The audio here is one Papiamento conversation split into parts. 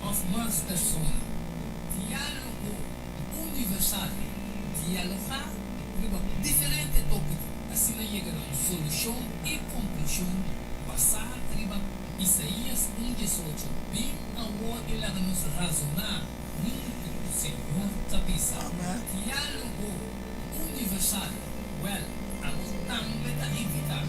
òf mas persona. Diálogo Universal, Dialogá riba diferente tópiko, asina yega na un solushon i konklushon basá riba Isaías un diesocho, Bin awor i laga nos razoná huntu, Señor ta bisa. Diálogo Universal, Wèl, abo tambe ta invitá.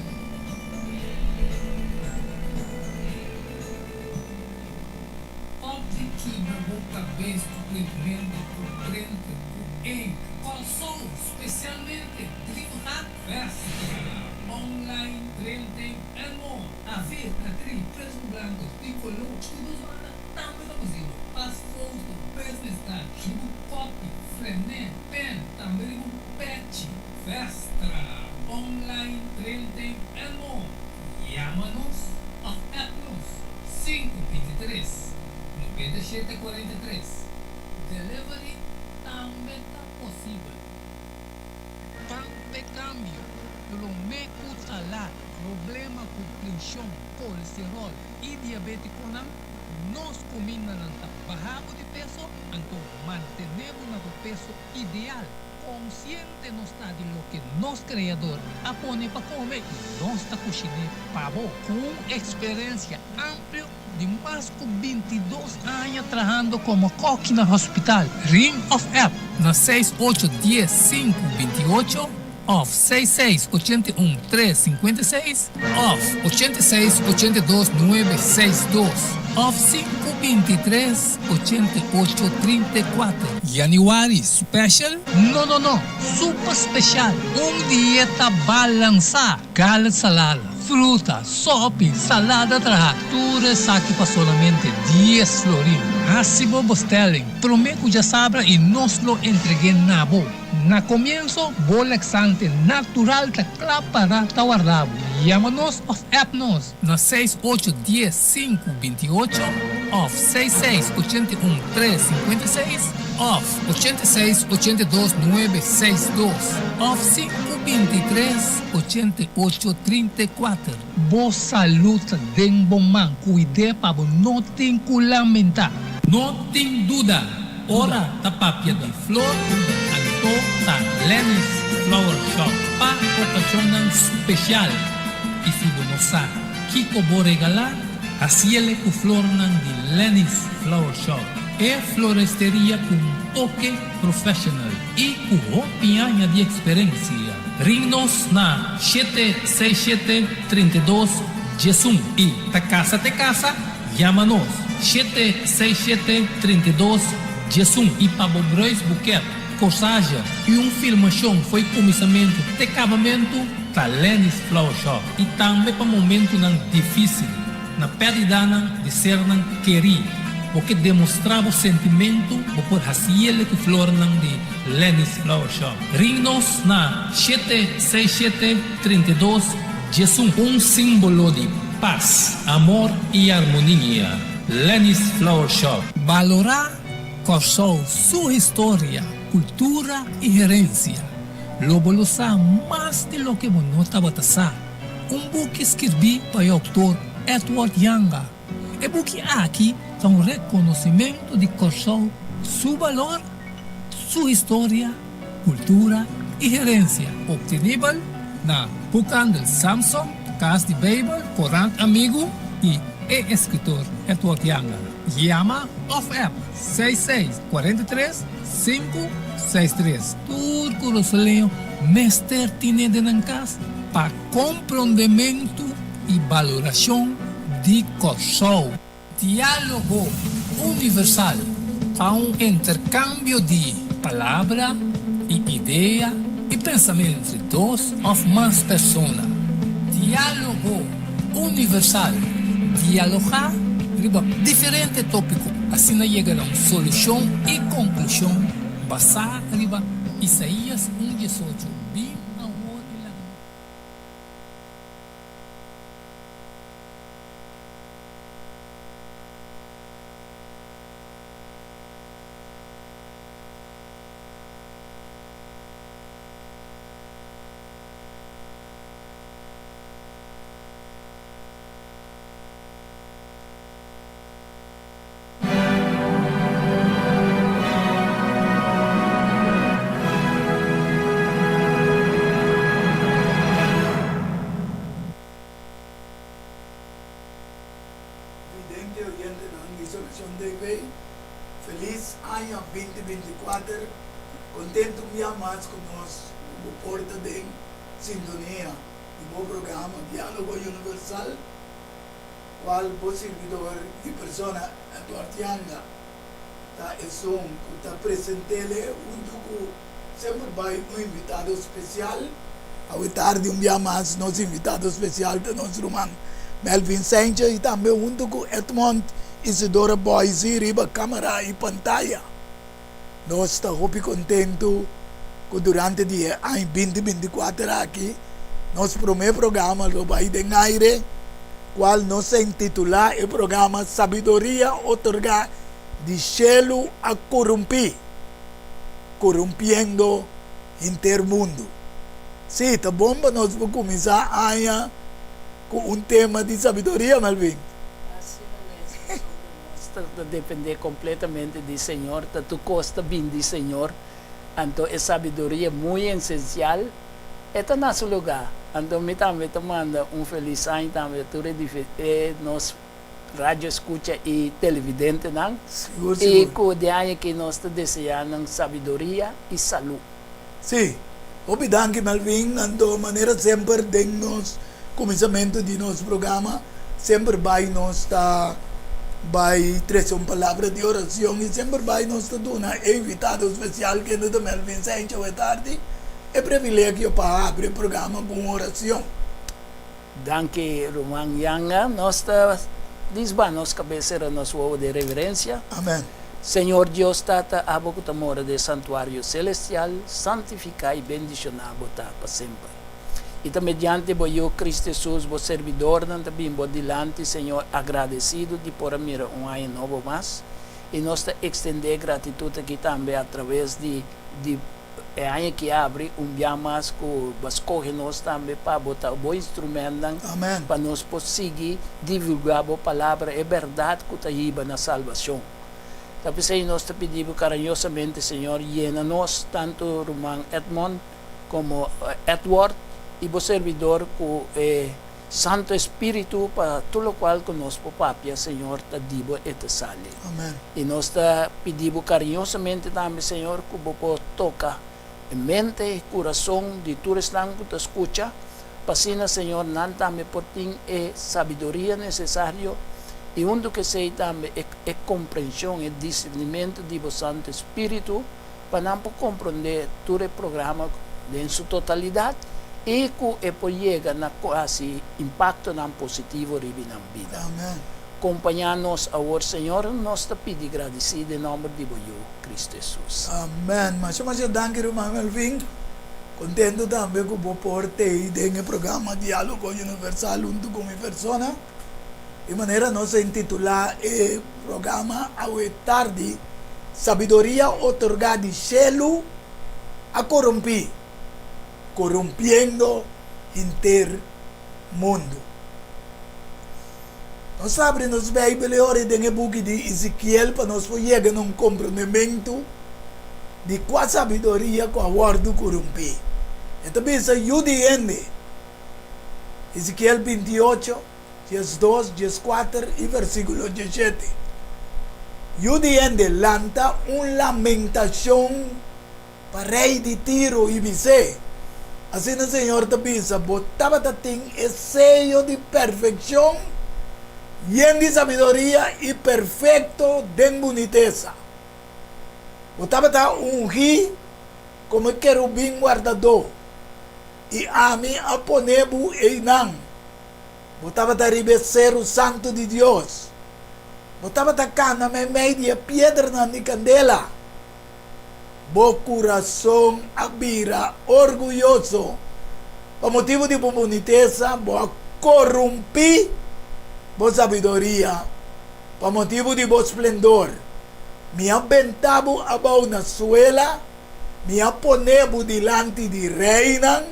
Stop di kibra bo kabes ku printmento, ku printer, ku ink. Kòrsou, spesialmente Drievgat, Westra, online printing and more. Aver, akril, pretu ku blanku, di koló, ku dos banda tambe ta posibel. Pas foto, business card, riba un kopi, frené, pen, tambe riba un pechi. Westra, online printing and more. Yama nos òf app nos. Sinku bintitres, 97 43. Delivery tambe ta posibel. Pan p'e kambio, promé ku ta lat. Problema ku prenshon, kolesteròl i diabétikonan, nos kumindanan ta baha bo di peso, anto mantené bo na bo peso ideal. Konsiente nos ta di loke nos Kreador a pone pa kome i nos ta kushiné pa bo. Ku un eksperensia amplio di mas ku bintidos aña trahando komo kòki na hospital, ring òf app na seis ocho dies sinku binti ocho òf seis seis ochenta i un tres sinkuenta i seis òf ochenta i seis 82 nuebe seis dos òf sinku bintitres 88 34. Yanüari special? No no no, super special! Un dieta balansá, garlic salada, fruta, sopi, salada trahá, tur esaki pa solamente dies florin. Hasi bo bestelling promé ku djasabra i nos lo entreg'é na bo. Na komienso, bo laxante natural ta kla pará ta warda bo. Yama nos òf app nos na seis ocho dies sinku binti ocho òf seis seis 81 tres 56 òf 86 82 nuebe seis dos òf sinku bintitres 88 34. Bo salú ta den bo man, kuid'é pa bo no tin ku lamentá. No tin duda, ora ta papia di flor, anto ta Lenny's Flower Shop pa okashonnan spesial. I si bo no sa kiko bo regalá, hasiele ku flornan di Lenny's Flower Shop, e floresteria ku un toke professional i ku hopi aña di eksperensia. Ring nos na 767 32 11 i ta kasa te kasa, yama nos 767 32 11 i pa bo bruidsboeket, corsage i un filmashon fo'i kuminsamentu te kabamentu ta Lenny's Flower Shop i tambe pa momentunan difísil na pèrdidanan di sernan kerí. Bo ke demostrá bo sentimentu, bo por hasiele ku flornan di Lenny's Flower Shop. Ring nos na 767 32 11. Un símbolo di pas, amor i armonia. Lenny's Flower Shop. Balorá Kòrsou su historia, kultura i herensia. Lo bo lo sa mas di loke bo no tabata sa. Un buki skirbí pa e outor Edward Janga. E buki aki ta un rekonosimentu di Kòrsou su balor, su historia, kultura i herensia. Optenibel na Boekhandel Samson, Kas di Beibel, Korant Amigu i e eskritor Edward Janga. Yama òf app 66 43 563. Tur kurasoleño mester tine den nan kas pa komprondementu i balorashon di Kòrsou. Diálogo Universal ta un interkambio di palabra i idea i pensamentu entre dos òf mas persona. Diálogo Universal, dialogá riba diferente tópiko, asina yega na un solushon i konklushon basá riba Isaías un 18, Bin awor i laga nos. TV. Felis aña 2024. Kontentu un bia mas ku nos ku bo por ta den sintonia di bo programa Diálogo Universal, kual bo sirbidor i persona Edward Yanga ta esun ku ta present'ele huntu ku semper bai un invitado spesial. Awe tardi un bia mas nos invitado spesial ta nos ruman Melvin Sanchez i tambe huntu ku Edmond Isidora Boysie riba kamera i pantaya. Nos ta hopi kontentu ku durante di e aña 2024 aki nos promé programa lo bai den aire, kual nos a intitulá e programa Sabiduria Otorgá di Shelu a Korumpí, Korumpiendo Henter Mundu. Sí, ta bon pa nos por kuminsá aña ku un tema di sabiduria, Melvin. Asina mes, pasobra nos ta dependé kompletamente di Señor, ta tur kos ta bin di Señor, anto e sabiduria muy esensial. E ta na su lugá. Anto mi tambe ta manda un felis aña tambe tur e e nos radio escucha i televidentenan. Sigur, I sigur. ku di aña aki nos ta deseá nan sabiduria i salú. Sí. Hopi danki Melvin. Anto manera semper den nos kuminsamentu di nos programa semper bai nos ta bai trese un palabra di oracion i semper bai nos ta duna e invitado spesial kende ta Melvin Sanchez awe tardi. E privilegio pa habri e programa ku un oracion. Danki ruman Yanga. Nos ta disba nos kabes sera nos wowo den reverencia. Amen. Señor Dios Tata, abo ku ta mora den santuario celestial, santifica i bendiciona bo ta pa semper. I ta mediante bo Yu Cristo Jesus, bo serbidornan ta bin bo dilanti, Señor, agradecido di por a mira un aña nobo mas. I nos ta extende e gratitud aki tambe a traves di di. E aña ki abri un bia mas ku bo a skohe nos tambe pa bo ta bo instrumentnan pa nos por sigui divulgá bo palabra, e bèrdat ku ta hiba na salbashon. Ta p'esei nos ta pidi bo kariñosamente, Señor, yena nos, tantu ruman Edmond komo Edward i bo servidor ku e Santo Espíritu pa tur lokual ku nos por papia, Señor, ta di bo e ta sali. Amen. I nos ta pidi bo kariñosamente tambe, Señor, ku bo por toka e mente i kurason di tur esnan ku ta skucha, pa asina, Señor, nan tambe por tin e sabiduria nesesario i huntu ku esei tambe e e komprenshon, e disirnimentu di bo Santo Espíritu, pa nan por komprondé tur e programa den su totalidat i ku e por yega na hasi impaktonan positivo riba nan bida. Amen. Kompañá nos awor, Señor, nos ta pidi gradisí den nòmber di bo Yu, Kristu Hesus. Amen. Masha masha danki ruman Melvin. Kontentu tambe ku bo por tei den e programa Diálogo Universal huntu ku mi persona. Di manera nos a intitulá e programa awe tardi, Sabiduria otorgá di shelu a korumpí, korumpiendo henter mundu. Nos habri nos Beibel e ora den e buki di Ezekiel pa nos por yega na un komprondementu di kua sabiduria ku a wòrdu korumpí. E ta bisa, Yu di hende, Ezekiel 28, 12, 14 i versíkulo 17. Yu di hende, lanta un lamentashon pa rei di Tiro i bis'é, Asina señor ta bisa, Bo tabata tin e seyo di perfekshon, yen di sabiduria i perfekto den bunitesa. Bo tabata ungí komo e kerubin wardadó, i ami a pone bo einan. Bo tabata riba e seru santu di Dios. Bo tabata kana meimei di e piedranan di kandela. Bo kurason a bira orguyoso. Pa motibu di bo bunitesa bo a korumpí bo sabiduria. Pa motibu di bo splendor mi a benta bo abou na suela, mi a pone bo dilanti di reinan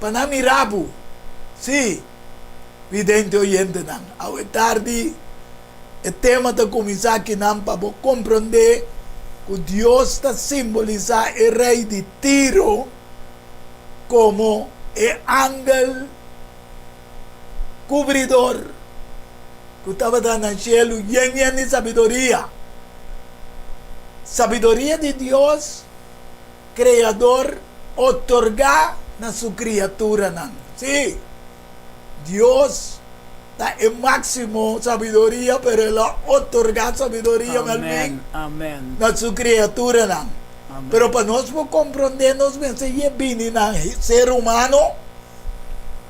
pa nan mira bo. Sí, vidente oyentenan, awe tardi e tema ta kuminsá akinan pa bo komprondé ku Dios ta simbolisá e rei di Tiro komo e angel kubridor. ku tabata na shelu yen yen di sabiduria. Sabiduria di Dios Kreador otorgá na su kriaturanan. Sí, Dios ta e máksimo sabiduria, pero el a otorgá sabiduria, Melvin, na su kriaturanan. Pero pa nos por komprondé nos mester ye bini na ser humano,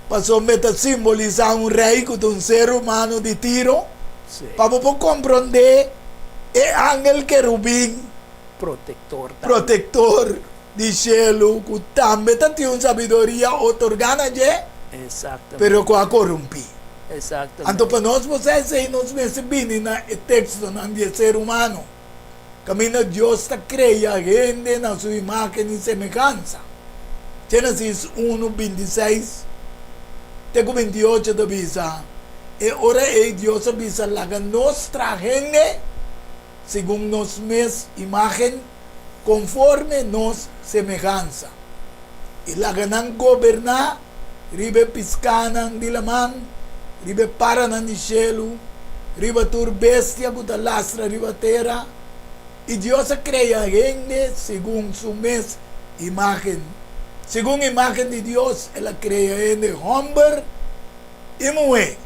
pasobra ta simbolisá un rei ku ta un ser humano di Tiro, pa bo por komprondé e angel kerubin protektor di shelu ku tambe ta tin un sabiduria otorgá na dje, pero ku a korumpí. Anto pa nos por sa esei nos mester bini na e tekstonan di e ser humano. Kaminda Dios ta krea hende na su imágen i semehansa. Génesis unu, 26 te ku 28 ta bisa, E ora ei Dios a bisa, Laga nos traha hende segun nos mes imágen, konforme nos semehansa, i laga nan goberná riba e piskánan di laman, riba e paranan di shelu, riba tur bestia ku ta lastra riba tera. I Dios a krea hende segun su mes imágen. Segun imágen di Dios el a krea hende, hòmber i muhé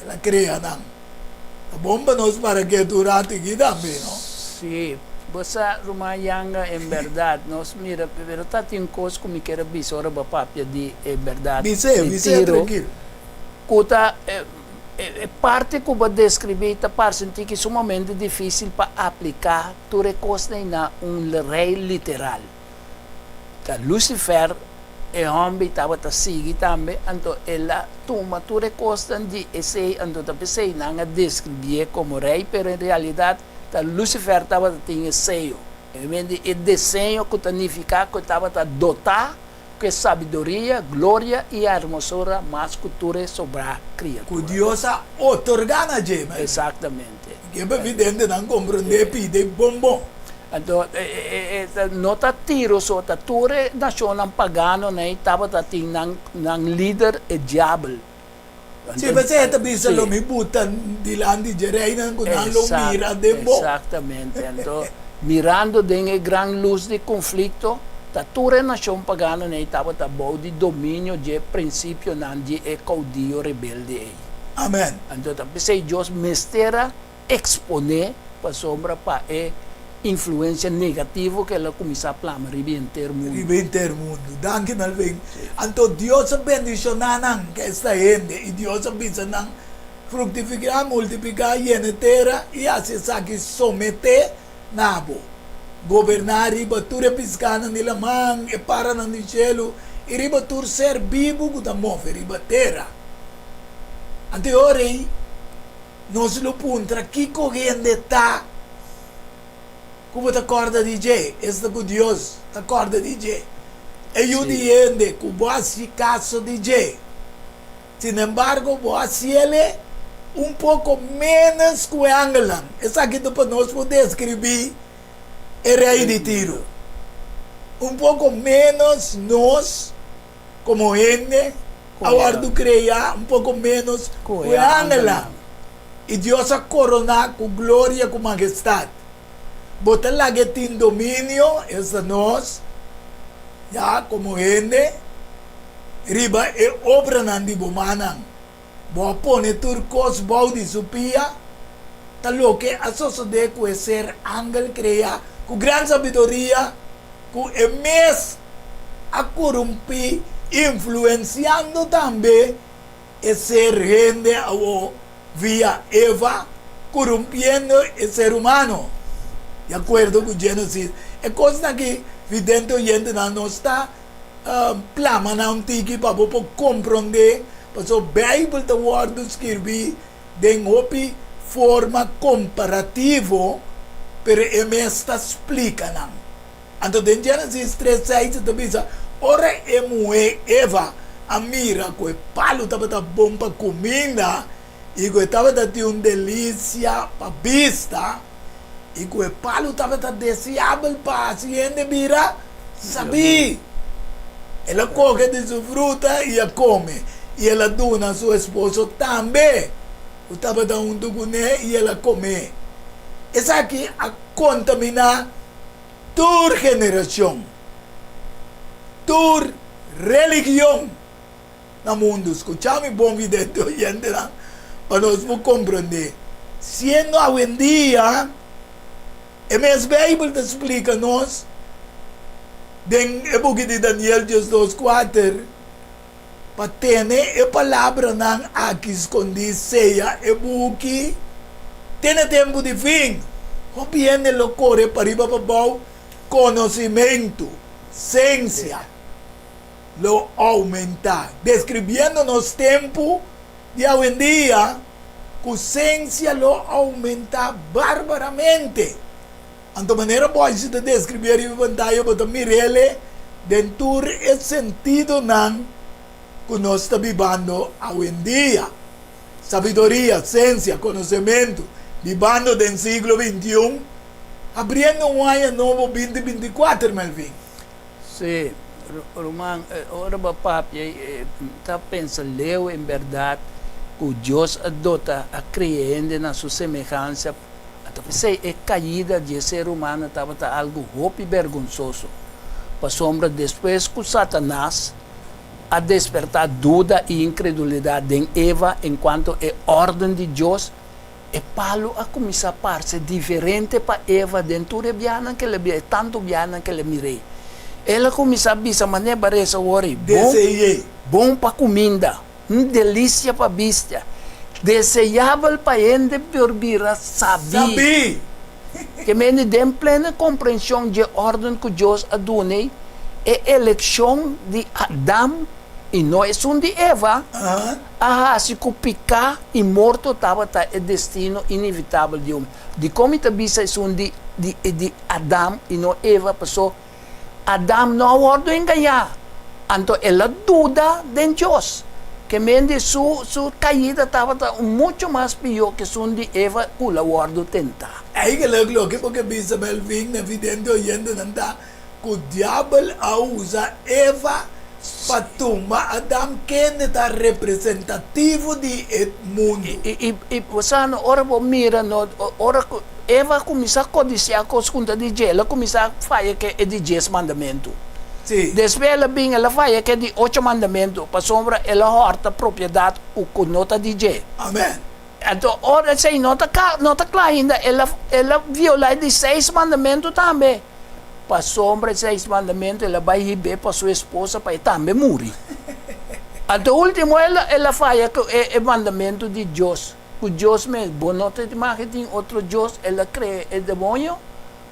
el a krea nan. Ta bon pa nos para ketu un ratu aki tambe, no? Sí. Bo sa, ruman Yanga, en bèrdat nos mira, pero ta tin kos ku mi kier a bisa ora bo a papia di e bèrdat Bis'é, di bis'é Tiro, trankil. ku ta e parti ku bo a deskribí ta parse un tiki sumamente difísil pa apliká tur e kosnan ei na un rei literal. Ta Lucifer e hòmber tabata sigui tambe, anto el a tuma tur e kosnan di esei, anto ta p'esei nan a deskribié komo rei, pero en realidat ta Lucifer tabata tin e seyo, e men di e deseño ku ta nifiká ku e tabata dotá ku e sabiduria, gloria i hermosura mas ku tur e sobrá Ku kriatura. Dios a otorgá na dje, Melvin. Eksaktamente. Ke pa evidente nan komprondé pide bon bon. Anto e no ta Tiro so, ta tur e nashonnan paganonan ei tabata tin nan nan lider e diabel. Si, p'esei e ta bisa lo mi buta dilanti dje reinan ku nan lo mira den bo. Eksaktamente. Anto mirando den e gran lus di konflikto, ta tur e nashon paganonan ei tabata bou di dominio dje prinsipionan di e koudio rebelde ei. Amen. Anto ta p'esei Dios mester a eksponé pasobra pa e influensia negativo ku el a kuminsá plama riba henter mundu. Riba henter mundu. Danki Melvin. Anto Dios a bendishoná nan ku esta hende i Dios a bisa nan, Fruktifiká, multipliká, yena e tera i hasi esaki someté na bo. Goberná riba tur e piskánan di laman, e paranan di shelu i riba tur ser bibu ku ta move riba tera. Anto e ora ei nos lo puntra kiko hende ta ku bo ta kòrda di dje, esta ku Dios ta kòrda di dje, e yu di hende ku bo hasi kaso di dje. Sinembargo, bo hasiel un poko ménos ku e angelnan. Esaki ta pa nos por deskribí e rei di Tiro. Un poko ménos nos komo hende a wòrdu kreá un poko ménos ku e angelnan, i Dios a koroná ku gloria ku magestat. Bo ta laga e tin dominio, esta nos, ya, komo hende, riba e obranan di bo mannan. Bo a pone tur kos bou di su pia, ta loke a sosodé ku e ser angel kreá ku gran sabiduria, ku e mes a korumpí, influensiando tambe e ser hende awor via Eva, korumpiendo e ser humano, di akuerdo ku Génesis. E kosnan aki, vidente oyentenan, nos ta plama nan un tiki pa bo por komprondé, pasobra Beibel ta wòrdu skirbí den hopi forma komparativo, pero e mes ta splika nan. Anto den Génesis tres seis e ta bisa, Ora e muhé Eva a mira ku e palu tabata bon pa kuminda i ku e tabata tin un delisia pa bista i ku e palu tabata deseabel pa hasi hende bira sabí, el a kohe di su fruta i a kome, i el a duna su esposo tambe. ku tabata huntu kuné i el a kom'é. Esaki a kontaminá tur generashon, tur religion na mundu. Skuchá mi bon vidente oyentenan pa nos por komprondé. Siendo awendia e mes Beibel ta splika nos den e buki di Daniel 12, 4, Pa tene e palabranan aki skondí sea e buki te na tempu di fin. Hopi hende lo kore pariba pabou, konosimentu, sensia, lo oumentá. Deskribiendo nos tempu di awendia ku sensia lo oumentá barbaramente. Anto manera Boyce ta describí ariba pantaya bo ta mir'ele den tur e sentidonan ku nos ta bibando awendia. Sabiduria, sensia, konosementu, bibando den siglo 21, abriendo un aña nobo 2024, Melvin. Sí, ruman, ora bo a papia ta pensa leu en bèrdat ku Dios a dota, a krea hende na su semehansa. Anto p'esei e kaida di e ser humano tabata algu hopi bergonsoso, pasobra despues ku Satanas a despertá duda i inkredulidat den Eva enkuanto e órden di Dios, e palu a kuminsá parse diferente pa Eva den tur e biahanan ku el a bira, e tantu biahanan ku el a mir'é. El a kuminsá bisa manera baresa wor ei, Bon, bon pa kuminda. Un delisia pa bista. Deseabel pa hende por bira sabí. Sabí! Ke mende den plena komprenshon dje órden ku Dios a dun'e, e elekshon di Adam, i no esun di Eva, a hasi ku piká i morto tabata e destino inevitabel di hòmber. Dikon mi ta bisa esun di di Adam i no Eva? Pasobra Adam no a wòrdu engañá, anto el a duda den Dios. Ke mende su su kaida tabata un muchu mas pió ke esun di Eva ku la wòrdu tentá. Eigenlijk loke bo ke bisa Melvin na evidente oyentenan ta ku diabel a usa Eva pa tumba Adam kende ta representativo di e mundu. I i bo sa no ora bo mira no ora ku Eva a kuminsá kodisiá kos ku ta di dje, el a kuminsá faya ke e di dies mandamentu. Sí. Despues el a bin el a faya ke di ocho mandamentu, pasobra el a hòrta propiedat ku ku no ta di dje. Amèn. Anto ora esei no ta ka no ta kla ainda, el a el a violá e di seis mandamentu tambe, pasobra e seis mandamentu el a bai hib'é pa su esposa pa e tambe muri. Anto último el a el a faya ku e e mandamentu di Dios. Ku Dios mes, bo no ta imagen tin otro Dios, el a krea e demoño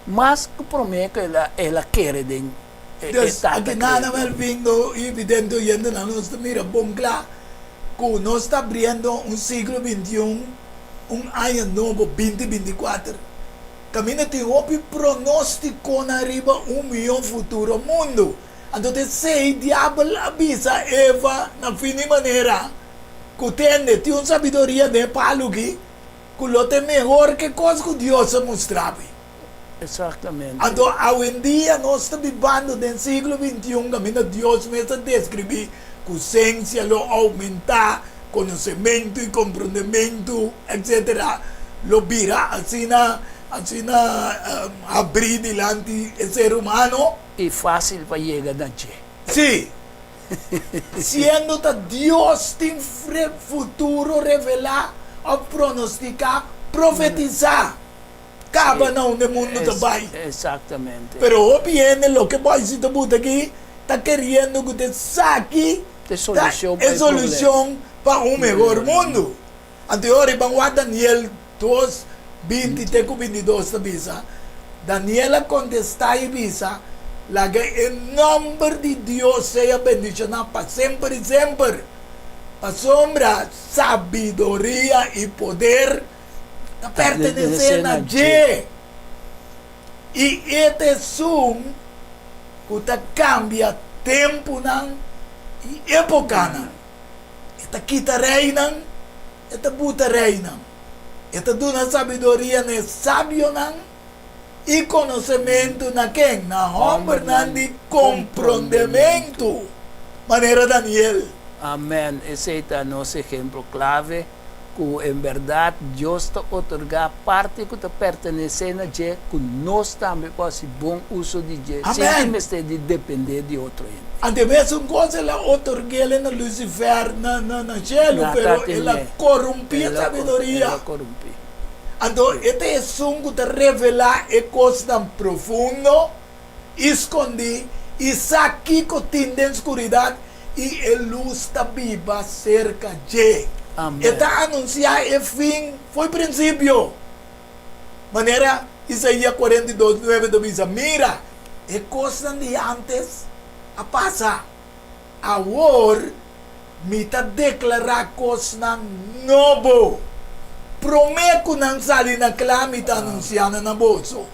mas ku promé ku el a el a kere den e e Dus, Tata aki nada Kreador. Melvin do i vidente oyentenan nos ta mira bon kla ku nos ta abriendo un siglo 21, un aña nobo 2024, kaminda tin hopi pronostikonan riba un mihó futuro mundu. Anto ta esei diabel a bisa Eva na fin di manera. Ku tende, tin un sabiduria den e palu aki ku lo ta e mehor ke kos ku Dios a mustra mi. Exactamente. Anto awendia nos ta bibando den siglo 21 kaminda Dios mes a deskribí ku sensia lo oumentá, konosementu i komprondementu, etsetera, lo bira asina asina habrí dilanti e ser humano. I fásil pa yega na dje. Sí. Siendo ta Dios tin futuro revelá òf pronostiká, profetisá, kaba na unda e mundu ta bai. Exactamente. Pero hopi hende loke bai si ta buta aki ta keriendo ku ta esaki ta e solushon pa un mehor mundu. Anto e ora ban wak Daniel dos, 20 te ku 22 ta bisa, Daniel a kontestá i bisa, Laga e nòmber di Dios sea bendishoná pa semper i semper, pasobra sabiduria i poder ta pertenesé na dje, i e ta esun ku ta kambia tempunan i épokanan. E ta kita reinan, e ta buta reinan. E ta duna sabiduria na e sabionan i konosementu na ken? Na hòmbernan di komprondementu, manera Daniel. Amèn. Esei ta nos ehemplo klave. Ku en bèrdat Dios ta otorgá parti ku ta pertenesé na dje ku nos tambe por hasi bon uso di dje sin tin mester di dependé di otro hende. Ante mesun kos el a otorg'é na Lucifer na na shelu, pero el a korumpí e sabiduria. Anto e ta esun ku ta revelá e kosnan profundo i skondí i sa kiko tin den skuridat i e lus ta biba serka dje. E ta anunsiá e fin fo'i prinsipio. Manera Isaías 42, nuebe ta bisa, Mira, e kosnan di ántes a pasa. Awor mi ta deklará kosnan nobo. Promé ku nan sali na kla mi ta anunsiá nan na boso.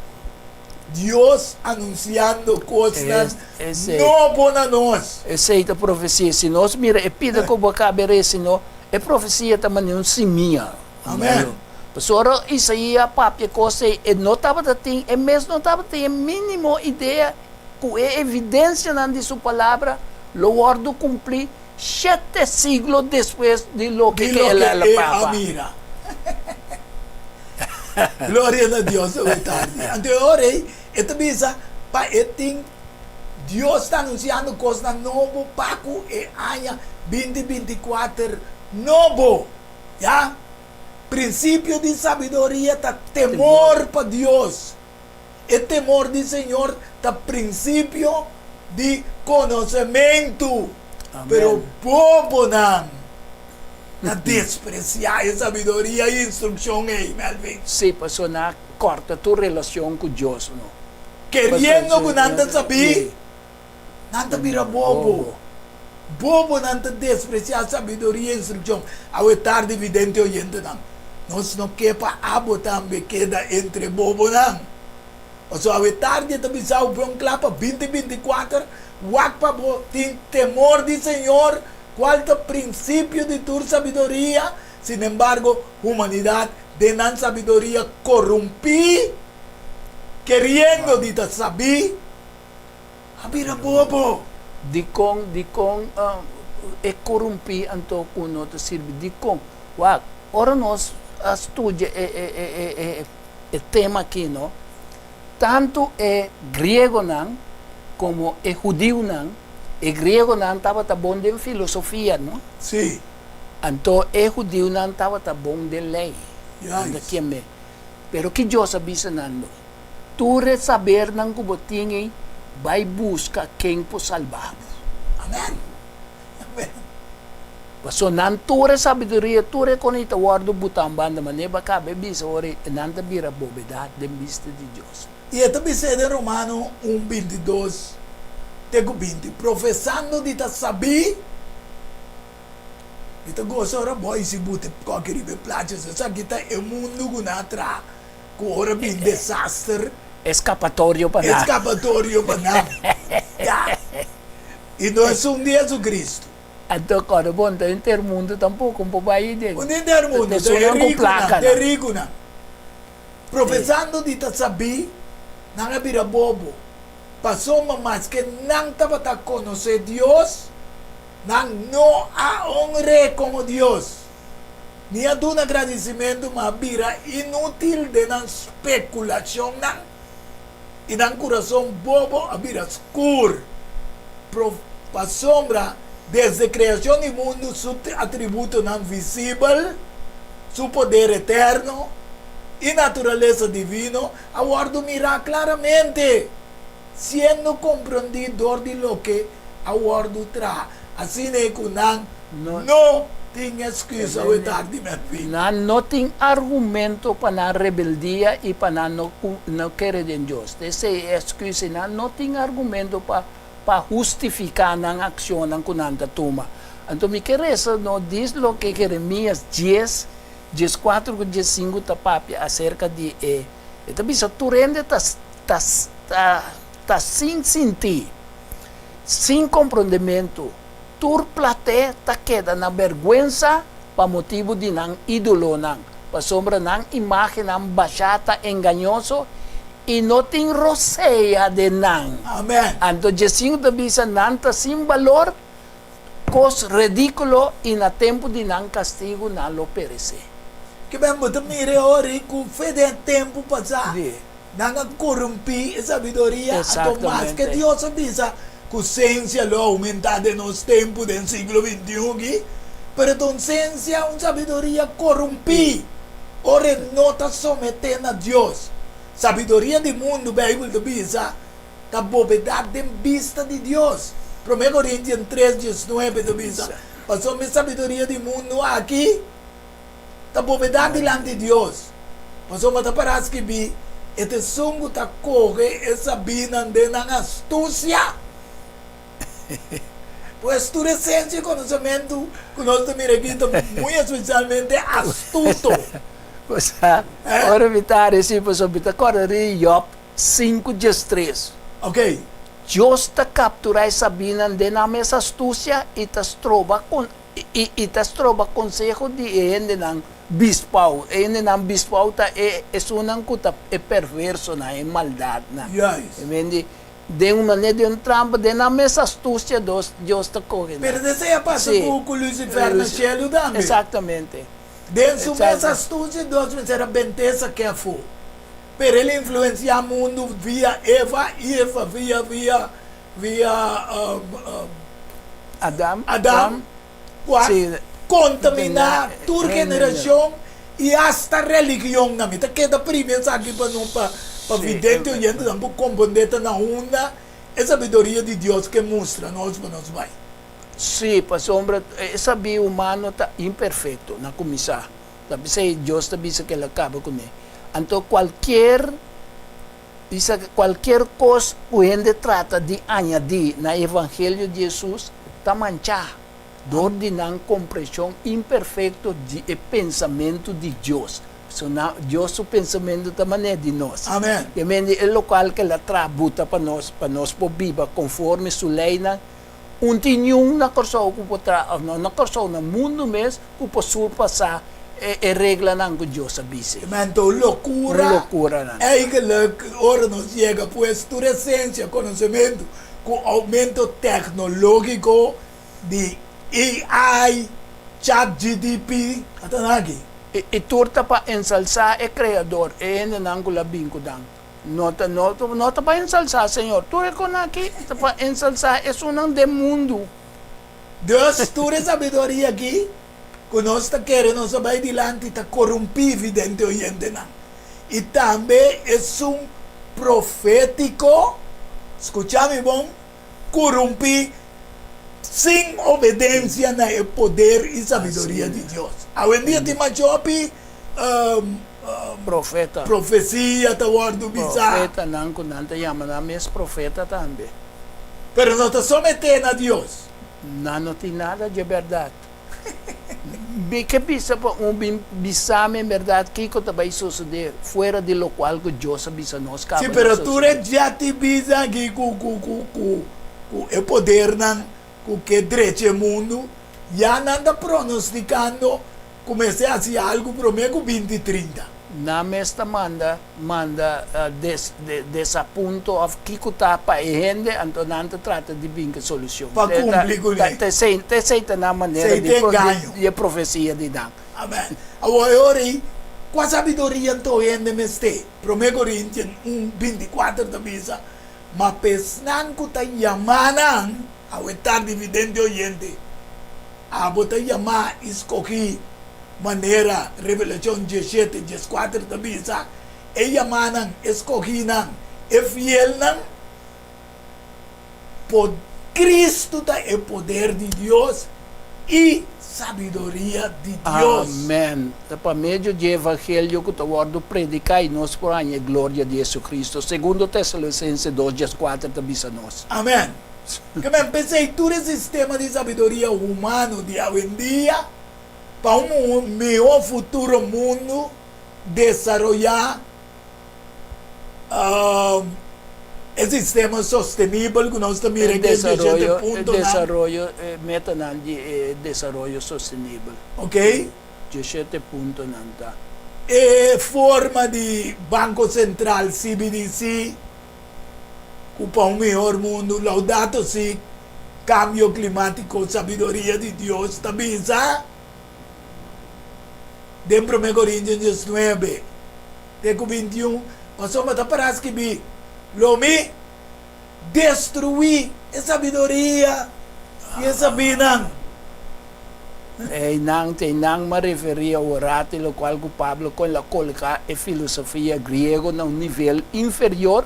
Dios anunsiando kosnan nobo na nos. Esei ta profesia. Si nos mira e pida ku bo a kaba resi no, e profesia ta manera un simia. Amen. Pasobra ora Isaías a papia kos ei, e no tabata tin, e mes no tabatin e mínimo idea ku e evidensianan di su palabra lo wòrdu kumplí shete siglo despues di loke Di ke el loke a e a papa. mira. Gloria na Dios awe tardi. Anto e ora ei e ta bisa pa e tin Dios ta anunsiando kosnan nobo pa ku e aña 2024 nobo. Ya. Prinsipio di sabiduria ta temor pa Dios. E temor di Señor ta prinsipio di konosementu, pero bobonan ta despresiá e sabiduria i instrukshon ei, Melvin. Sí, pasobra nan a kòrta tur relashon ku Dios, no. Keriendo ku nan ta sabí, nan ta bira bobo. Bobonan ta despresiá sabiduria i instrukshon. Awe tardi, vidente oyentenan, nos no ke pa abo tambe keda entre bobonan. Pasobra awe tardi e ta bisa bo bon kla pa 2024, wak pa bo tin temor di Señor, kual ta prinsipio di tur sabiduria. Sinembargo, humanidat den nan sabiduria korumpí, keriendo di ta sabí, A bira bobo. Dikon, dikon e korumpí anto ku no ta sirbi? Dikon? Wak, ora nos a studia e, e, e, e, e, e tema akí, no, tantu e griegonan komo e hudiunan, e griegonan tabata bon den filosofia, no? Sí. Anto e hudiunan tabata bon den lei. Juist. Pero ki Dios a bisa nan, no? Tur e sabernan ku bo tin ei, bai buska ken por salba bo. Amen. Amen. Pasobra nan tur e sabiduria, tur e kon ei ta wòrdu butá un banda, manera bo a kaba e bisa ora ei, nan ta bira bobedat den bista di Dios. I e ta bis'é den Romano un 22 te ku 20, Profesando di ta sabí, Mi ta gosa ora bo a hisi buta e kòki riba e placha, esaki ta e mundu ku nan a traha. Ku ora bin desaster. Eskapatorio pa nan. Eskapatorio pa nan. Ya. I no esun di Jesucristo. Anto kòrda bo no ta henter mundu tampoko un por bai ei den. Un henter mundu, ta e rikunan, ta e rikunan. Profesando di ta sabí, nan a bira bobo. Pasobra maske nan tabata konosé Dios, nan no a honr'é komo Dios. Ni a duna gradisimentu, ma a bira inútil den nan spekulashonnan, i nan kurason bobo a bira skur. Pasobra desde kreashon di mundu su atributonan visibel, su poder eterno i naturalesa divino a wòrdu mirá klaramente, siendo komprondí dor di loke a wòrdu traha. Asina e ku nan no tin excusa awe tardi, Melvin. Nan no tin argumento pa nan rebeldia i pa nan no no kere den Dios. Esei e excusa i nan no tin argumento pa pa hustifiká nan akshonnan ku nan ta tuma. Anto mi ke resa no dis loke Jeremias dies, 14 ku 15 ta papia aserka di e e ta bisa tur hende ta ta ta ta sin sinti. Sin komprondementu, tur platé ta keda na bèrgwensa pa motibu di nan ídolonan, pasobra nan imágennan bashá ta engañoso i no tin rosea den nan. Amèn. Anto Jesús ta bisa, Nan ta sin balor. Kos redíkulo i na tempu di nan kastigu nan lo peresé. Ke ben bo ta mira e ora ei ku fe den tempu pasá nan a korumpí e sabiduria, anto maske Dios a bisa ku sensia lo oumentá den nos tempu den siglo bintiun aki, pero ta un sensia, un sabiduria korumpí ora e no ta someté na Dios. Sabiduria di mundu, Beibel ta bisa, ta bobedat den bista di Dios. Promé Korintian tres diesnuebe ta bisa, Pasobra e sabiduria di mundu aki ta bobedat dilanti Dios, pasobra ta pará skibí, E ta esun ku ta kohe e sabínan den nan astusia. Pues tur e sensia i konosementu ku nos ta mira aki ta muy espesialmente astuto. Pues, ora mi ta resibi, pasobra mi ta kòrda riba Job 5 diestres. Ok. Dios ta kapturá e sabínan den nan mes astusia i ta stroba kon i i ta stroba konseho di e hendenan bispou. E hendenan bispou ta e esunnan ku ta e perversonan, e maldatnan. Juist. E men di, den un manera di un trampa, den nan mes astusia dos Dios ta kohe nan. Pero esei a pasa Sí. ku ku Lucifer na shelu tambe. Exactamente. Den su mes Exacto. astusia Dios mester a bent'é sak'é afó. Pero el influenciá mundu via Eva i Eva via via via Adam, Adam ku a kontaminá tur generashon i asta religionnan. Mi ta keda primi esaki pa no pa pa vidente oyentenan por komprondé ta na unda e sabiduria di Dios ke mustra nos pa nos bai. Sí, pasobra e sabí humano ta imperfekto na kuminsá. Ta p'esei Dios ta bisa ku el a kaba kuné. Anto kualkier bisa kualkier kos ku hende trata di añadí na e evangelio di Hesus ta manchá dor di nan komprenshon imperfekto di e pensamentu di Dios. Pasobra nan Dios su pensamentu ta manera di nos. Amen. Ke mende e lokual ku el a traha buta pa nos, pa nos por biba konforme su leinan. Un tin niun na Kòrsou ku por traha, òf no na Kòrsou, na mundu mes, ku por surpasá e reglanan ku Dios a bisa. Men ta un lokura. Un lokura nan. Eigenlijk ora nos yega pues tur e siensia, konosementu ku oumento teknológiko di AI, Chat GDP, ata nan aki. I tur ta pa ensalsá e Kreador, e hendenan ku la bin ku nan. No ta, no, no ta pa ensalsá Señor. Tur e konan aki ta pa ensalsá esunnan den mundu. Dus tur e sabiduria aki ku nos ta kere nos a bai dilanti ta korumpí vidente oyentenan. I tambe esun profétiko, skucha mi bon, korumpí sin obedensia na e poder i sabiduria di Dios. Awendia tin masha hopi Profeta. Profesia ta wòrdu bisá. Profetanan ku nan ta yama nan mes profeta tambe. Pero no ta someté na Dios. Nan no tin nada dje bèrdat. Mi ke bisa pa un bin bisa mi en bèrdat kiko ta bai sosodé fuera di lokual ku Dios a bisa nos kaba Sí, lo pero tur e sosodé. djati bisa aki ku ku ku ku ku e podernan ku ke drecha e mundu, ya nan ta pronostikando Ku mester hasi algu promé ku binti 30. Nan mes ta manda manda des desapunto of kiko ta pa e hende anto nan ta trata di bin ku solucion. Pa kumpli kuné. Ta esei ta esei ta nan manera Esei di ta engaño. di e profesia di nan. Amen. Awor e ora ei, kua sabiduria anto hende mester? Promé Korintian un, 24 ta bisa, Ma pa esnan ku ta yamá nan, awe tardi vidente oyente, Abo ta yamá i skogí manera Revelashon 17, 14 ta bisa, e yamánan, e skogínan, e fielnan. Po Kristu ta e poder di Dios i sabiduria di Dios. Amèn. Ta pa medio di e evangelio ku ta wòrdu prediká i nos por haña e gloria di Hesu-Kristu, Segundo Tesalonisense 2, 14 ta bisa nos. Amèn. Ke men p'esei tur e sistema di sabiduria humano di awendia pa un mihó futuro mundu desaroyá e sistema sostenibel ku nos ta mira E aki e 17 desaroyo, e puntonan. desaroyo, e metanan di e desaroyo sostenibel. Ok. 17 puntonan ta. E forma di Banko Sentral, CBDC, ku pa un mihor mundu, Laudato Si. Kambio klimátiko, sabiduria di Dios ta bisa den Promé Korintionan diesnuebe te ku bintiun, Pasobra ta pará skibí, Lo mi destruí e sabiduria di e sabínan. Einan, te einan m'a referí aworato e lokual ku Pablo kon el a koloká e filosofia griego na un nivel inferior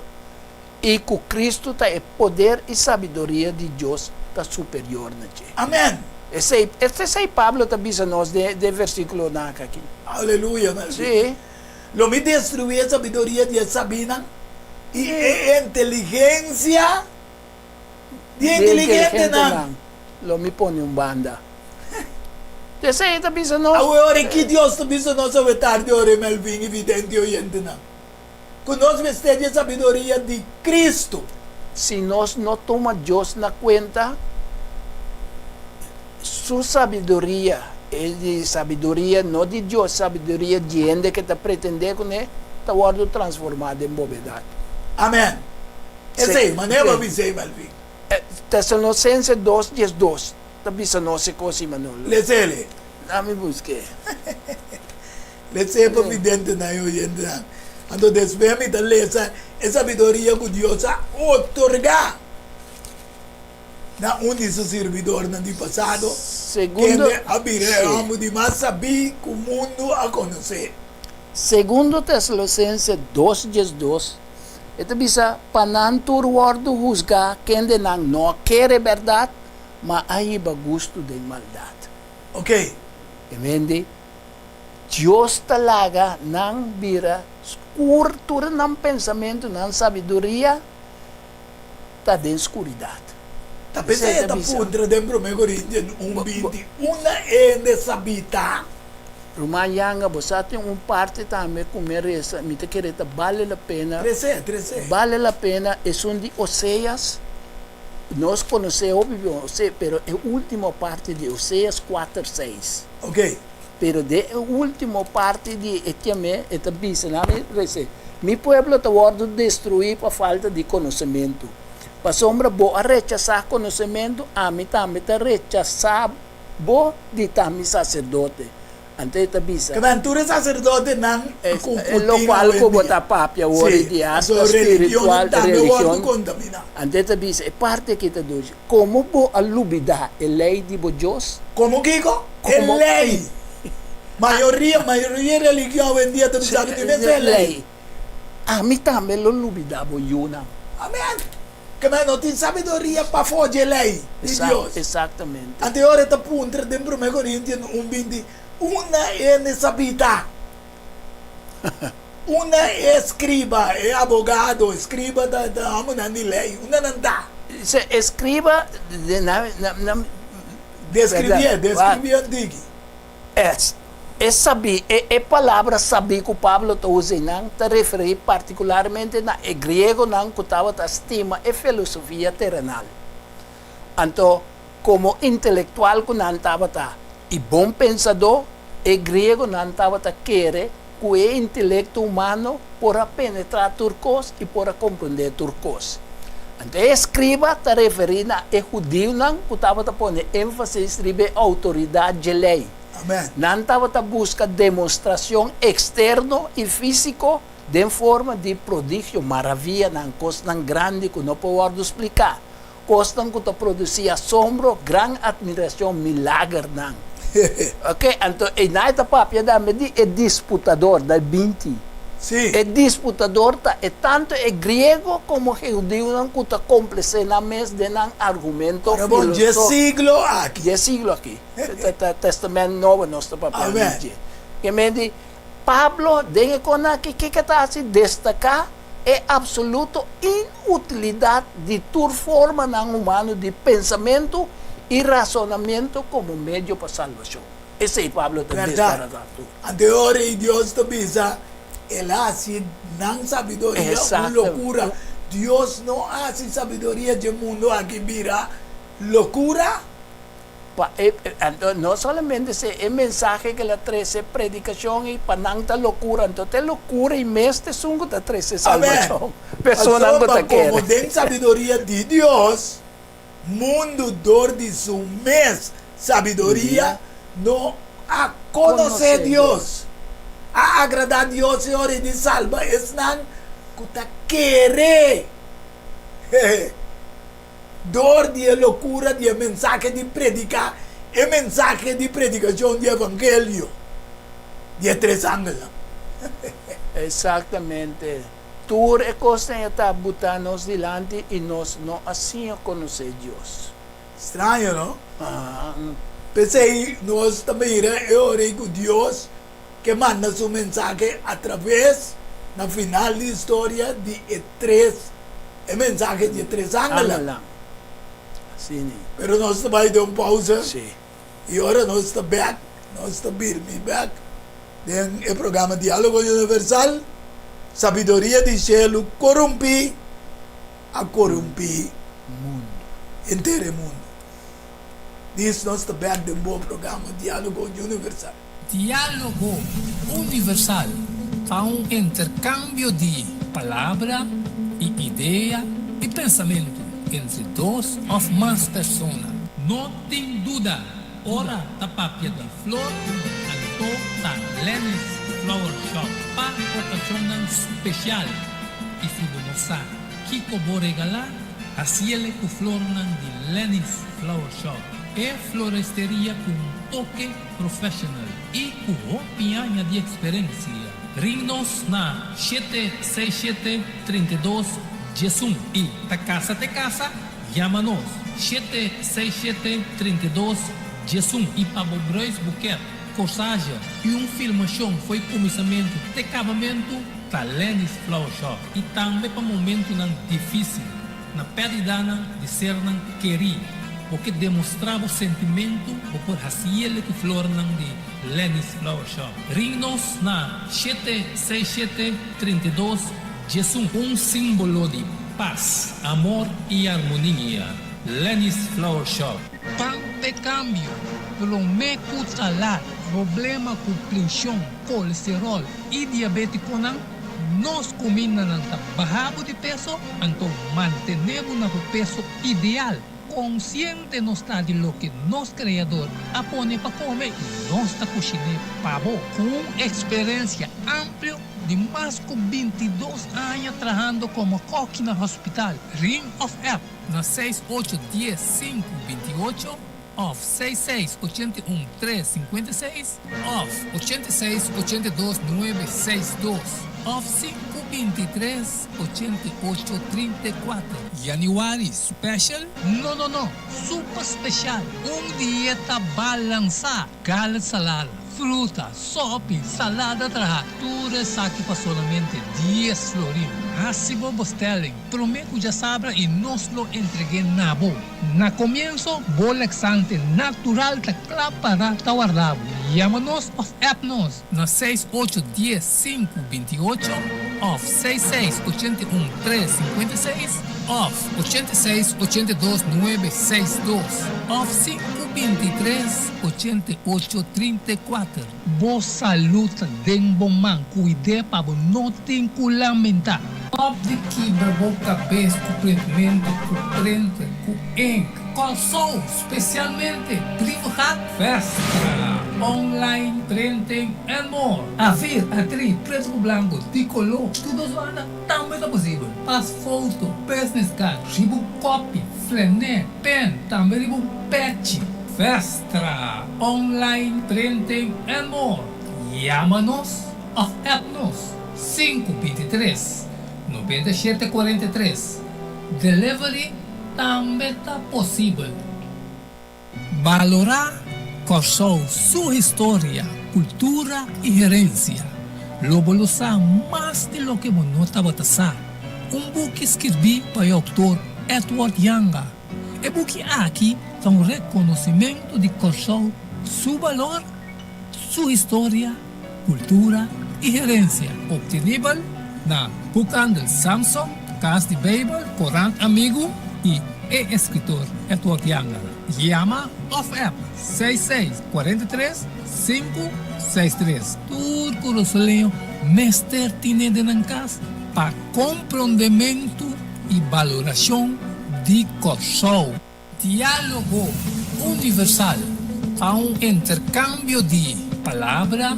i ku Kristu ta e poder i sabiduria di Dios ta superior na dje. Amen! Esei, esei Pablo ta bisa nos den e versíkulonan akí. Aleluya, Melvin. Sí. Lo mi destruí e sabiduria di e sabínan i e inteligensia di e inteligentenan. Lo mi pone un banda. Esei e ta bisa nos. Awe ora ki Dios ta bisa nos awe tardi ora e Melvin i vidente oyentenan ku nos mester di e sabiduria di Cristo. Si nos no tuma Dios na kuenta, Su sabiduria, e di sabiduria no di Dios, sabiduria di hende ke ta pretendé kuné, ta wòrdu transformá den bobedat. Amen. Esei, manera bo a bis'ei, Melvin. Tesalosense dos diesdos ta bisa nos e kos, Imanolo. Les'e. Lami busk'é. Les'e pa videntenan i oyentenan. Anto despues mi ta lesa e sabiduria ku Dios a otorgá na un di su sirbidornan di pasado, kende a bira e hòmber di mas sabí ku mundu a konosé. Segundo Tesalosense dos diesdos, e ta bisa, Pa nan tur wòrdu husgá kende nan no a kere bèrdat, ma a hiba gustu den maldat. Ok. E mende, Dios ta laga nan bira skur tur nan pensamentu, nan sabiduria ta den skuridat. Ta p'esei e ta puntra den Promé Korintian un 20, Unda hende sabí ta? Ruman Yanga, bo sa tin un parti tambe ku mi a resa, mi ta kere ta bale la pena. Tres'é, tres'é. Bale la pena, esun di Oseas, nos konosé hopi bien Oseas, pero e último parti di Oseas kuater seis. Ok. Pero den e último parti di e kem'é, e ta bisa, nan mi rese, Mi pueblo ta wòrdu destruí pa falta di konosementu. Pasobra bo a rechasá konosementu, ami tambe ta rechasá bo di ta mi saserdote. Anto e ta bisa. Kemen tur e saserdotenan ku E tin lokual ku bo awendia. ta papia awor Sí, di pasobra hasta religionnan spiritual, tambe wòrdu religion. kontaminá. Anto e ta bisa, e parti aki ta dushi, Komo bo a lubidá e lei di bo Dios? Komo kiko? E Komo. lei. Mayoria, mayoria religion awendia ta bisa ku tin mester e lei. Ami tambe lo lubidá bo yunan. Amen. Kemey no tin sabiduria pafó dje lei di Dios. Exactamente. Anto e ora e ta puntra den Promé Korintionan un 20, Unda hende sabí ta? Unda e escriba, e abogado, escriba ta ta homennan di lei, unda nan ta? Se escriba, na, na, na, Describié, describié un tiki. Es. E sabí, e e palabra sabí ku Pablo ta usa einan ta referí partikularmente na e griegonan ku tabata stima e filosofia terenal. Anto, komo intelektual ku nan tabata i bon pensadó, e griegonan tabata kere ku e intelekto humano por a penetrá tur kos i por a komprendé tur kos. Anto e eskriba ta referí na e hudiunan ku tabata pone énfasis riba e outoridat dje lei. Amen. Nan tabata buska demostrashon eksterno i físiko den forma di prodigio, maravianan, kosnan grandi ku no por wòrdu spliká, kosnan ku ta produsí asombro, gran atmirashon, milagernan. Oke, anto einan e ta papia tambe di e disputador, da 20. Sí. E disputador ta e tantu e griego komo e hudiunan ku ta komplesé nan mes den nan argumento Ora bon, dje siglo aki. Dje siglo aki. Testament Nobo nos ta papia di dje. Ke men di, Pablo den e kon aki kiko e ta hasi? Destaká e absoluto inutilidat di tur formanan humano di pensamentu i rasonamentu komo medio pa salbashon. Esei Pablo ta desbaratá tur. Anto e ora ei Dios ta bisa, El a hasi nan sabiduria un lokura. Dios no a hasi sabiduria dje mundu aki bira lokura? Pa e, anto no solamente se e mensahe ke el a trese, predikashon ei, pa nan ta lokura, anto ta e lokura ei mes ta esun ku ta trese Amen. salbashon, personan ku Pasobra ta komo kere. den sabiduria di Dios. Mundu dor di su mes sabiduria no a konosé Dios. A agradá Dios e ora di salba esnan ku ta kere dor di e lokura di e mensahe di prediká e mensahe di predikashon di evangelio di e tres angelnan. Eksaktamente. Tur e kosnan ya ta butá nos dilanti i nos no a siña konosé Dios. Straño, no? P'esei nos ta mira e ora ei ku Dios ke manda su mensahe atraves, na final di historia, di e tres, e mensahe di e tres angelnan. Pero nos ta bai den un pausa i ora nos ta bèk, nos ta birmi bèk. Den e programa Diálogo Universal, sabiduria di shelu korumpí a korumpí mundu, henter e mundu. Dis nos ta bèk den bo programa Diálogo Universal. Diálogo Universal ta un interkambio di palabra i idea i pensamentu entre dos òf mas persona. No tin duda Ora ta papia di flor, anto ta Lenny's Flower Shop pa okashonnan spesial. I si bo no sa kiko bo regalá, hasiele ku flornan di Lenny's Flower Shop, e floresteria ku un toke professional i ku hopi aña di eksperensia. Ring nos na 767 32 11 i ta kasa te kasa. Yama nos, shete seis shete 32 11 i pa bo bruis buket, corsage i un filmashon fo'i kuminsamentu te kabamentu ta Lenny's Flower Shop i tambe pa momentunan difisil na pèrdidanan di sernan kerí bo ke demostrá bo sentimentu bo por hasiele ku flornan di Lenny's Flower Shop. Ring nos na shete seis shete 32 11. Un símbolo di pas, amor i armonia. Lenny's Flower Shop. Pan p'e kambio, promé ku talat, problema ku prenshon, kolesteròl i diabétikonan, nos kumindanan ta baha bo di peso, anto mantené bo na bo peso ideal. Konsiente nos ta di loke nos Kreador a pone pa kome i nos ta kushiné pa bo. Ku un eksperensia amplio di mas ku 22 aña trahando komo kòki na hospital, ring òf app na seis ocho dies sinku 28 òf seis seis 81 tres 56 òf 86 82 nuebe seis dos òf sinku 23 88 34. Januari special? No no no, super special! Un dieta balansá, gala salada, fruta, sopi, salada traha, tur esaki pa solamente dies florin. Hasi bo bestelling prome ku djasabra i nos lo entreg'é na bo. Na komienso, bo laxante natural ta kla para ta warda bo. Yama nos òf app nos na seis ocho dies sinku 28 òf seis seis 81 tres 56 òf 86 82 nuebe seis dos òf sinku 23 88 34. Bo salud ta den bo man, cuid'é pa bo no tin cu lamenta. Stop di kibra bo kabes ku printmentu, ku printer, ku ink. Kòrsou, spesialmente Brievengat, Vestra, online printing and more. A-vier, A-drie, pretu ku blanku, di koló, tur dos banda tambe ta posibel. Pas foto, business card, riba un kopi, flené, pen, tambe riba un pechi. Vestra, online printing and more. Yama nos òf app nos. Sinku 23, 97 43. Delivery tambe ta posibel. Balorá Kòrsou su historia, kultura i herensia. Lo bo lo sa mas di loke bo no tabata sa. Un buki skirbí pa e outor Edward Janga. E buki aki ta un rekonosimentu di Kòrsou su balor, su historia, Kultura i Herensia, obtenibel na Boekhandel Samson, Kas di Beibel, Korant Amigu i e eskritor Edward Janga. Yama òf app seis seis 43 sinku seis tres. Tur kurasoleño mester tine den nan kas pa komprondementu i balorashon di Kòrsou. Diálogo Universal ta un interkambio di palabra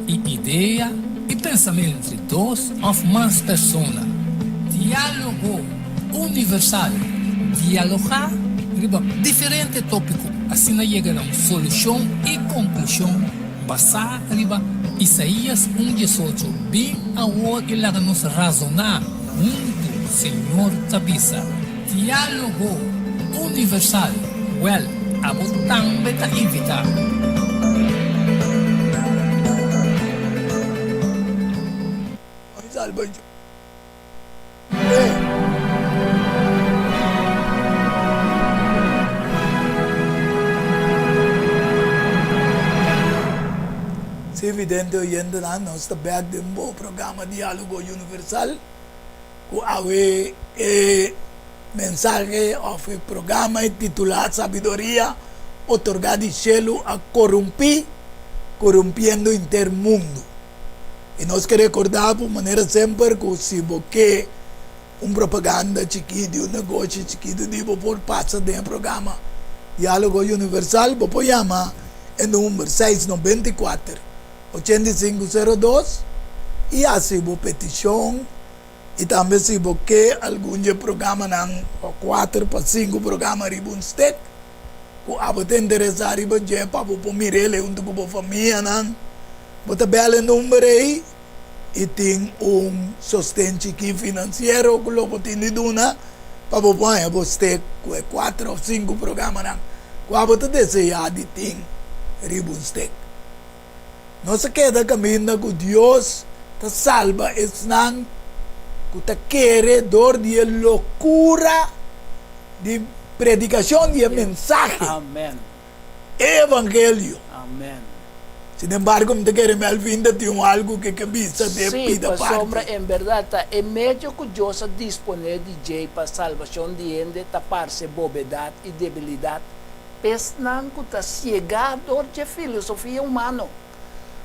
i idea i pensamentu entre dos òf mas persona. Diálogo Universal, dialogá riba diferente tópiko asina yega na un solushon i konklushon basá riba Isaías un diesocho, Bin awor i laga nos razoná huntu, Señor ta bisa. Diálogo Universal, Wèl, abo tambe ta invitá. Sí, vidente oyentenan, nos ta bèk den bo programa Diálogo Universal. Ku awe e mensahe òf e programa e titulá Sabiduria otorgá di shelu a korumpí, korumpiendo henter mundu. I nos ke rekordá bo manera semper ku si bo ke un propaganda chikí di un negoshi chikitu di bo por pasa den e programa Diálogo Universal, bo por yama e number 694 85 02 i hasi bo petishon i tambe si bo ke algun dje programanan o kuater pa sinku programa riba un stek ku abo ta interesá riba dje pa bo por mir'el huntu ku bo famianan bo ta bèl e number ei i tin un sosten chikí finansiero ku lo bo tin di duna pa bo por haña bo stek ku e kuater òf sinku programanan ku abo ta deseá di tin riba un stek. Nos a keda kaminda ku Dios ta salba esnan ku ta kere dor di e lokura di predikashon di e mensahe, e evangelio. Sinembargo, mi ta kere Melvin ta tin un algu ku e ke bisa den Sí, pida pasobra parti. en bèrdat ta e medio ku Dios a disponé di djei pa salbashon di hende ta parse bobedat i debilidat Esnan ku ta siegá dor dje filosofia humano.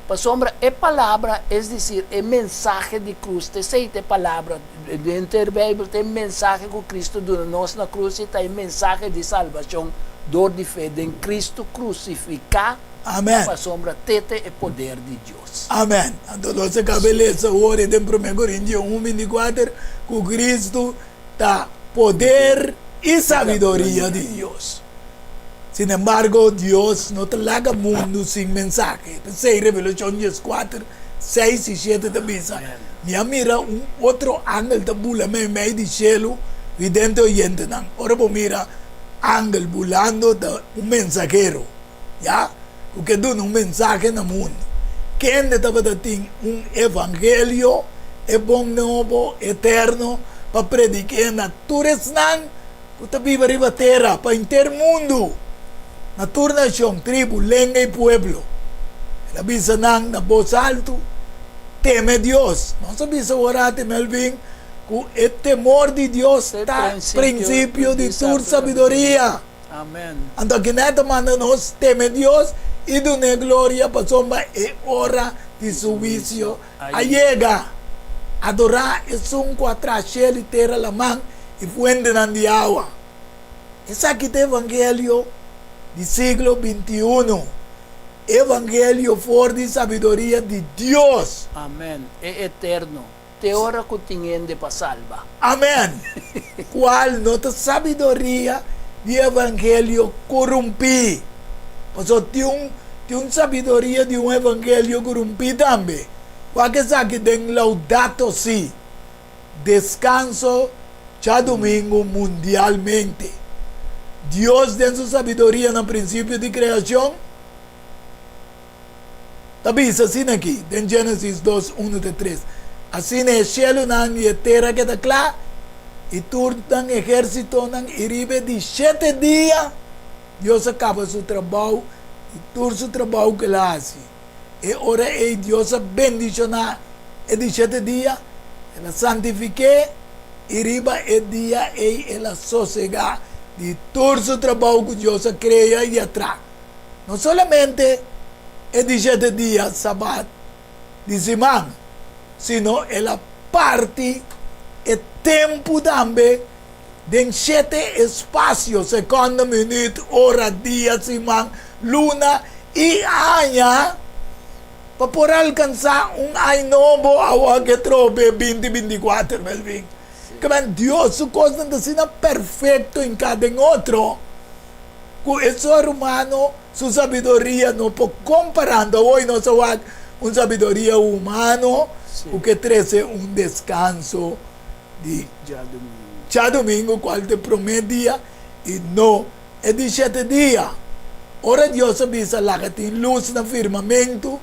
Pasobra e palabra, es desir, e mensahe di krus, ta esei ta e palabra, den henter Beibel ta e mensahe ku Kristu duna nos na krus i ta e mensahe di salbashon dor di fe den Kristu krusifiká, Amen. pasobra te ta e poder di Dios. Amen. Anto nos a kaba e lesa awor e den Promé Korintio un bintikuater ku Kristu ta poder i sabiduria di Dios. Sinembargo, Dios no ta laga mundu sin mensahe. P'esei Revelashon dieskuater, seis i shete ta bisa, Mi a mira un otro angel ta bula meimei di shelu, vidente oyentenan. Ora bo mira angel bulando ta un mensahero, ya, ku ke duna un mensahe na mundu. Kende tabata tin un evangelio, e bon nobo eterno, pa predik'é na tur esnan ku ta biba riba tera, pa henter mundu, na tur nashon, tribu, lenga i pueblo. El a bisa nan na bos altu, Teme Dios. Nos a bisa ora Melvin ku e temor di Dios ta prinsipio di tur sabiduria. Amen. Anto kiné ta manda nos teme Dios i dun'é gloria pasobra e ora di su huisio a yega. Adorá esun ku a traha shelu i tera, laman i fuentenan di awa. Esaki ta evangelio di siglo bintiuno, evangelio for di sabiduria di Dios. Amen. E eterno. Te ora ku tin hende pa salba. Amen! Kual no ta sabiduria di evangelio korumpí. Pasobra tin un tin un sabiduria di un evangelio korumpí tambe. Wak esaki den Laudato Si, Deskanso djadumingu mundialmente. Dios den su sabiduria na prinsipio di kreashon, Ta bisa asina aki den Génesis dos, unu te tres, Asina e shelunan i e tera keda kla, i tur nan ehérsitonan, i riba e di shete dia Dios a kaba su trabou i tur su trabou ku el a hasi. E ora ei Dios a bendishoná e di shete dia, el a santifik'é, i riba e dia ei el a sosegá di tur su trabou ku Dios a krea i a traha. No solamente e di shete dia, Sabat, di siman, sino el a parti e tempu tambe. Den shete espasio, sekondo, minüt, ora, dia, siman, luna i aña, pa por alkansá un ai nobo awor ke trobe binti 24, Melvin. Kemen Dios su kosnan ta asina perfekto hinká den otro ku e ser humano su sabiduria no por kompará. Anto awor nos a wak un sabiduria humano ku ke trese un deskanso di djadumingu, kual ta e promé dia i no e di shete dia. Ora Dios a bisa laga tin lus na firmamentu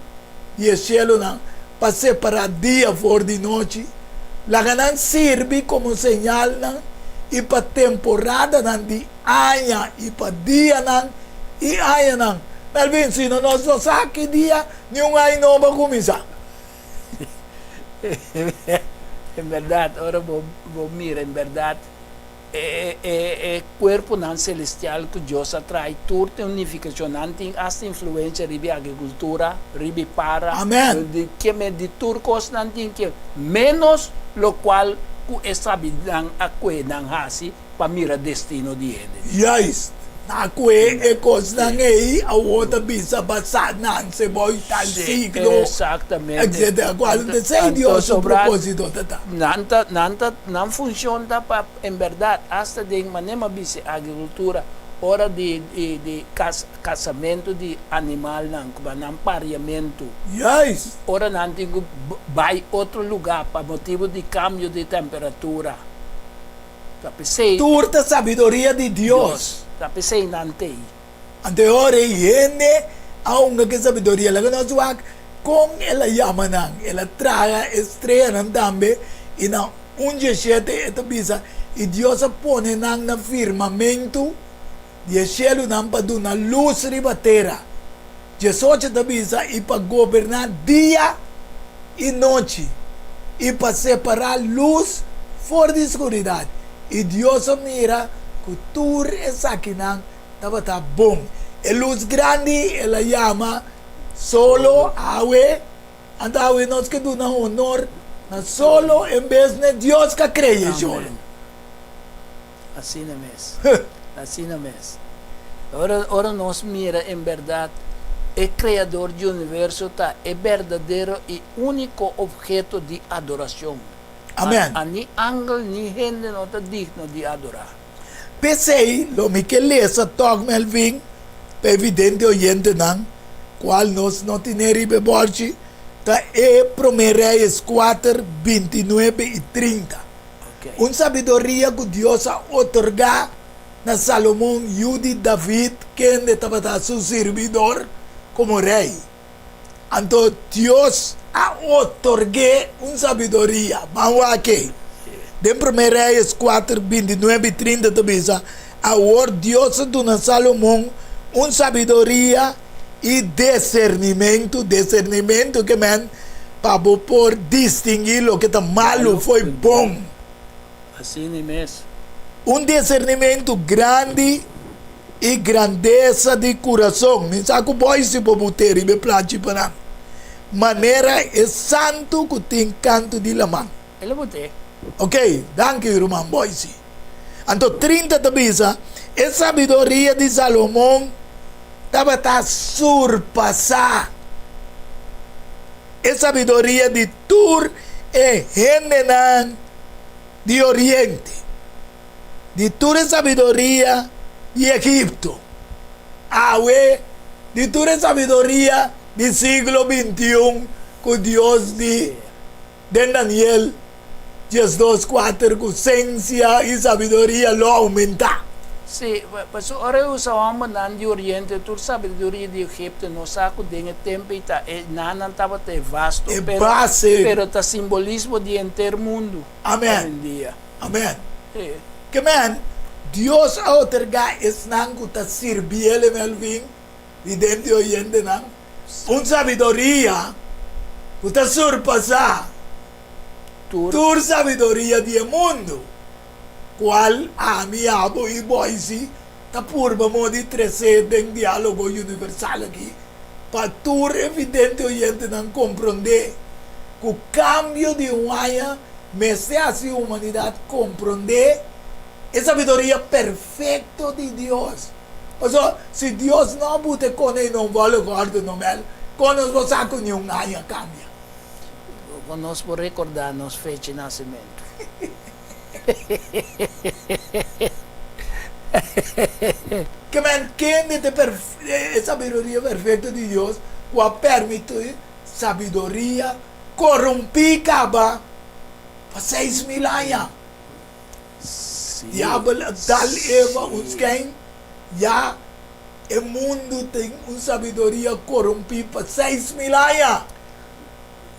di e shelunan pa separá dia for di nochi, laga nan sirbi komo señalnan i pa temporadanan di aña i pa dianan i añanan. Melvin, si no nos no sa ki dia niun aña nobo a kuminsá. En berdad, ora bo bo mira en berdad e e e cuerponan celestial cu Dios a traha tur tin un nificacion, nan tin hasta influencia riba e agricultura, riba e para, Amen. di keme di tur cos nan tin ke menos locual cu e sabinan a cue nan haci pa mira destino di hende. Juist, na kue e kosnan ei awor ta bisa basá nan se boi tal siglo, Exactamente. etcetera. Kual ta esei Dios su propósito ta ta? Nan ta, nan ta, nan funcion ta pa, en berdad, hasta den manera mi a bisa agricultura, ora di, di, di cas, casamento di animalnan, kuma nan pariamentu. Juist. Ora nan tin ku bai otro lugar pa motibu di cambio di temperatura. Ta p'esei. Tur ta sabiduria di Dios. Ta p'esei nan t'ei. Anto e ora ei hende a hunga ku e sabiduria. Laga nos wak kon el a yama nan. El a traha e streanan tambe, i na un dieshete e ta bisa, I Dios a pone nan na firmamentu di e shelunan pa duna lus riba tera. Diesocho ta bisa, I pa goberná dia i nochi, i pa separá lus for di skuridat. I Dios a mira ku tur esakinan tabata bon. E lus grandi el a yama Solo, awe. Anto awe nos ke duna honor na Solo en bes n'e Dios ku a krea e Solo. Asina mes. Asina mes. Ora, ora nos mira en berdad, e Creador di universo ta e berdadero i único obheto di adoracion. Amen. A, a ni angel ni hende no ta digno di adorá. P'esei lo mi ke lesa tòg Melvin pa evidente oyentenan, kual nos no tine riba e bòrchi, ta e Promé Reyes kuater, 29 i 30. Un sabiduria ku Dios a otorgá na Salomon, yu di David, kende tabata su sirbidor komo rei. Anto Dios a otorg'é un sabiduria. Ban wak ei. Den Promé Reyes kuater, 29 i 30 ta bisa, Awor Dios a duna Salomon un sabiduria i desernimentu, desernimentu ke men pa bo por distinguí loke ta malu fo'i bon. Asina mes. Un desernimentu grandi i grandesa di kurason. Mi sa ku bo si bo but'é riba e plachi pa nan. Manera e santu ku tin kantu di laman. El a but'é. Ok, danki ruman Boysi. Anto 30 ta bisa, E sabiduria di Salomon tabata surpasá e sabiduria di tur e hendenan di Oriente, di tur e sabiduria di Egipto, awe di tur e sabiduria di siglo 21 ku Dios di Den Daniel 12, kuater ku sensia i sabiduria lo oumentá. Sí, pasobra ora e usa hòmbernan di Oriente, tur sabiduria di Egipto, nos sa ku den e tempu ei ta e nannan tabata e vasto, E pero, base. pero ta simbolismo di henter mundu Amèn. awendia. Amèn. Sí. Ke men, Dios a otorgá esnan ku ta sirbié Melvin, Vidente oyentenan, un sabiduria ku ta surpasá tur sabiduria di e mundu, kual ami, abo i Boise ta purba modi tresé den Diálogo Universal aki pa tur e vidente oyentenan komprondé ku kambio di un aña mester hasi humanidat komprondé. E sabiduria perfekto di Dios. Pasobra si Dios no a buta e kone ei na un bòl gòrdu no mel, kon nos por sa ku niun aña a kambia? Kon nos por rekordá nos fecha di nasementu? Ke men kende ta e sabiduria perfekto di Dios ku a permití sabiduria korumpí kaba pa 6000 aña? Diabel a dal Eva un skein, ya e mundu tin un sabiduria korumpí pa 6000 aña.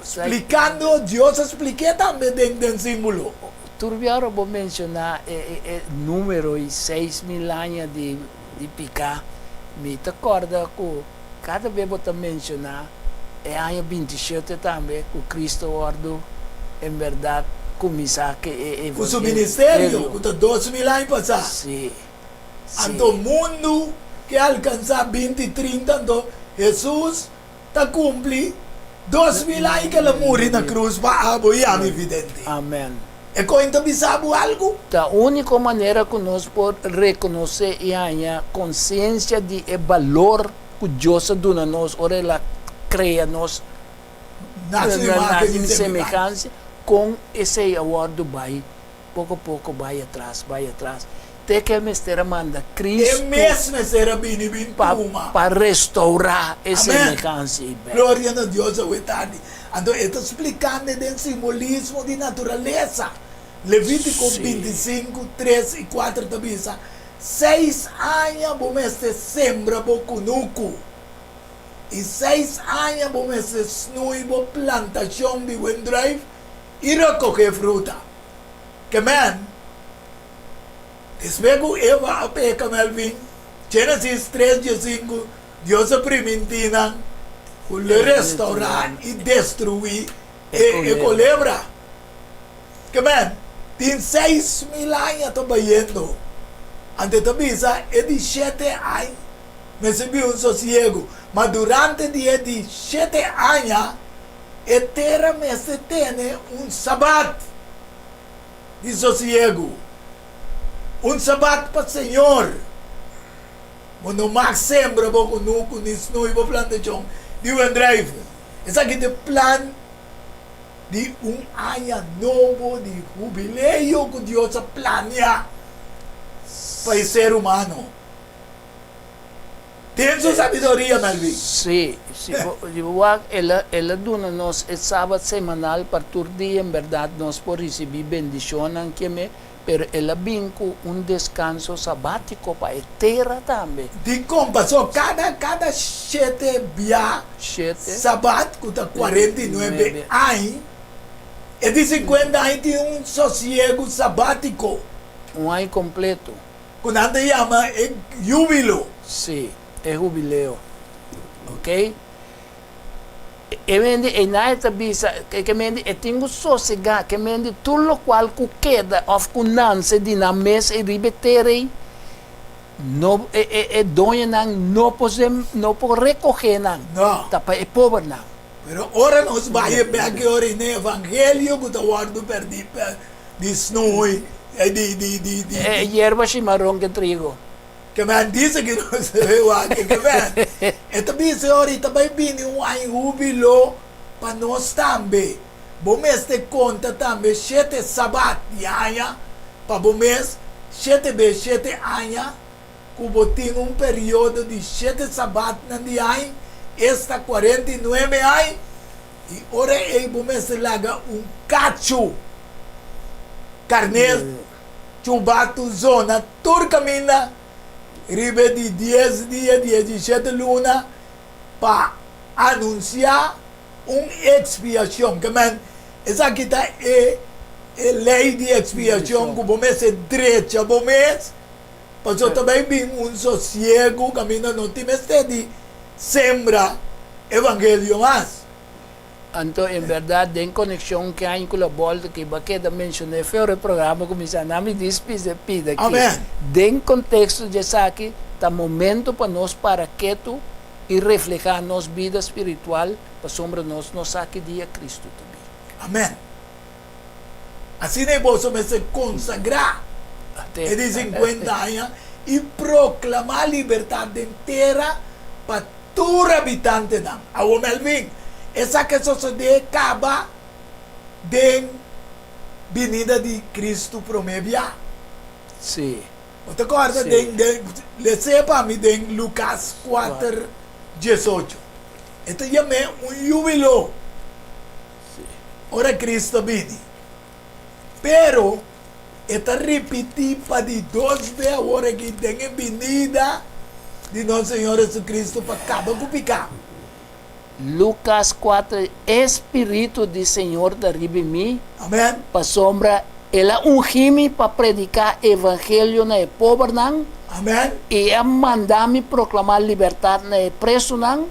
Splikando, Dios a splik'é tambe den den símbolo. Tur biaha bo menshoná e e número i 6000 aña di di piká, mi ta kòrda ku kada be bo ta menshoná e aña 27 tambe ku Kristu a wòrdu en bèrdat kuminsá ku e Ku su ministerio, ku ta 2000 aña pasá. Sí, sí. Anto mundu ke alkansá 20 30, anto Hesus ta kumpli 2000 aña ku el a muri na krus pa abo i ami vidente. Amen. E koin ta bisa bo algu? Ta úniko manera ku nos por rekonosé i haña konsiensia di e balor ku Dios a duna nos ora el a krea nos Na su imágen i semehansa, kon esei a wòrdu bai poko poko bai atras, bai atras, te ku e mester a manda Kristu. E mes mester a bini bin tuma. Pa restourá e Amen. semehansa ei bèk. Gloria na Dios awe tardi. Anto e ta splikando den simbolismo di naturalesa. Levítiko 25, 3 i 4 ta bisa, Seis aña bo mester sembra bo kunuku, i seis aña bo mester snui bo plantashon di wendruif i rekohé fruta. Ke men, despues ku Eva a peka Melvin, Génesis 3 15, Dios a primintí nan ku lo restourá i destruí e kolebra. Ke men, tin 6000 aña ta bayendo. Anto e ta bisa e di shete aña mester bin un sosiegu, ma durante di e di shete aña e tera mester tene un sabat di sosiegu, un sabat pa Señor. Bo no mag sembra bo kunuku ni snui bo plantashon di wendruiven. Esaki ta e plan di un aña nobo di hubileo ku Dios a plania pa e ser humano. Den su sabiduria, Melvin. Sí, si bo wak, el a, el a duna nos e Sabat semanal pa tur dia, en bèrdat nos por risibí bendishonnan keme, pero el a bin ku un deskanso sabátiko pa e tera tambe. Dikon? Pasobra kada, kada shete bia Shete. Sabat, ku ta 49 aña, e di 50 aña tin un sosiegu sabátiko. Un aña kompleto. Ku nan ta yama e júbilo. Sí, e hubileo. Ok. E mende einan e ta bisa, ke mende e tin ku sosegá, ke mende tur lokual ku keda òf ku nanse di nan mes ei riba e tera ei, no, e, e, e doñonan no por sem, no por rekohé nan. No. Ta pa e pobernan. Pero ora nos bai e bèk e ora ei na e evangelio ku ta wòrdu pèrdí pè di snui, di, di, di, di. E yerba shimaron ke trigo. Ke men dice ki no se ve wak ke men. E ta bisa ora i ta bai bini un aña hubilo pa nos tambe. Bo mester konta tambe shete sabat di aña pa bo mes, shete be shete aña, ku bo tin un periodo di shete sabatnan di aña, esta 49 aña, i ora ei bo mester laga un kachu karner Chubatu zona tur kaminda riba e di dies dia di e dishete luna pa anunsiá un ekspiashon. Ke men, esaki ta e e lei di ekspiashon ku bo mester drecha bo mes, pasobra ta bai bin un sosiegu kaminda no tin mester di sembra evangelio mas. Anto en berdad den conexion ke aña cu la bolta ki bo a keda menciona e feo e programa cuminsa na mi dis pisa pida ki Amen. den contexto di esaki ta momento pa nos para ketu y refleha nos bida spiritual pasobra nos no sa ki dia Cristo ta bin. Amen. Asina e boso mester consagra. E di 50 aña i proklamá libertat den tera pa tur habitantenan. Awor Melvin, esaki a sosodé kaba den binida di Kristu promé bia. Sí. Bo ta kòrda Sí. den den les'é pa mi den Lukas kuater diesocho. E ta yam'é un yúbilo Sí. ora Kristu a bini. Pero e ta ripití pa di dos be awor aki den e binida di nos Señor Jesucristo pa kaba ku piká. Lukas kuater, E Spiritu di Señor ta riba mi, Amen. pasobra El a ungí mi pa prediká evangelio na e pobernan, Amen. i a manda mi proklamá libertat na e presunan,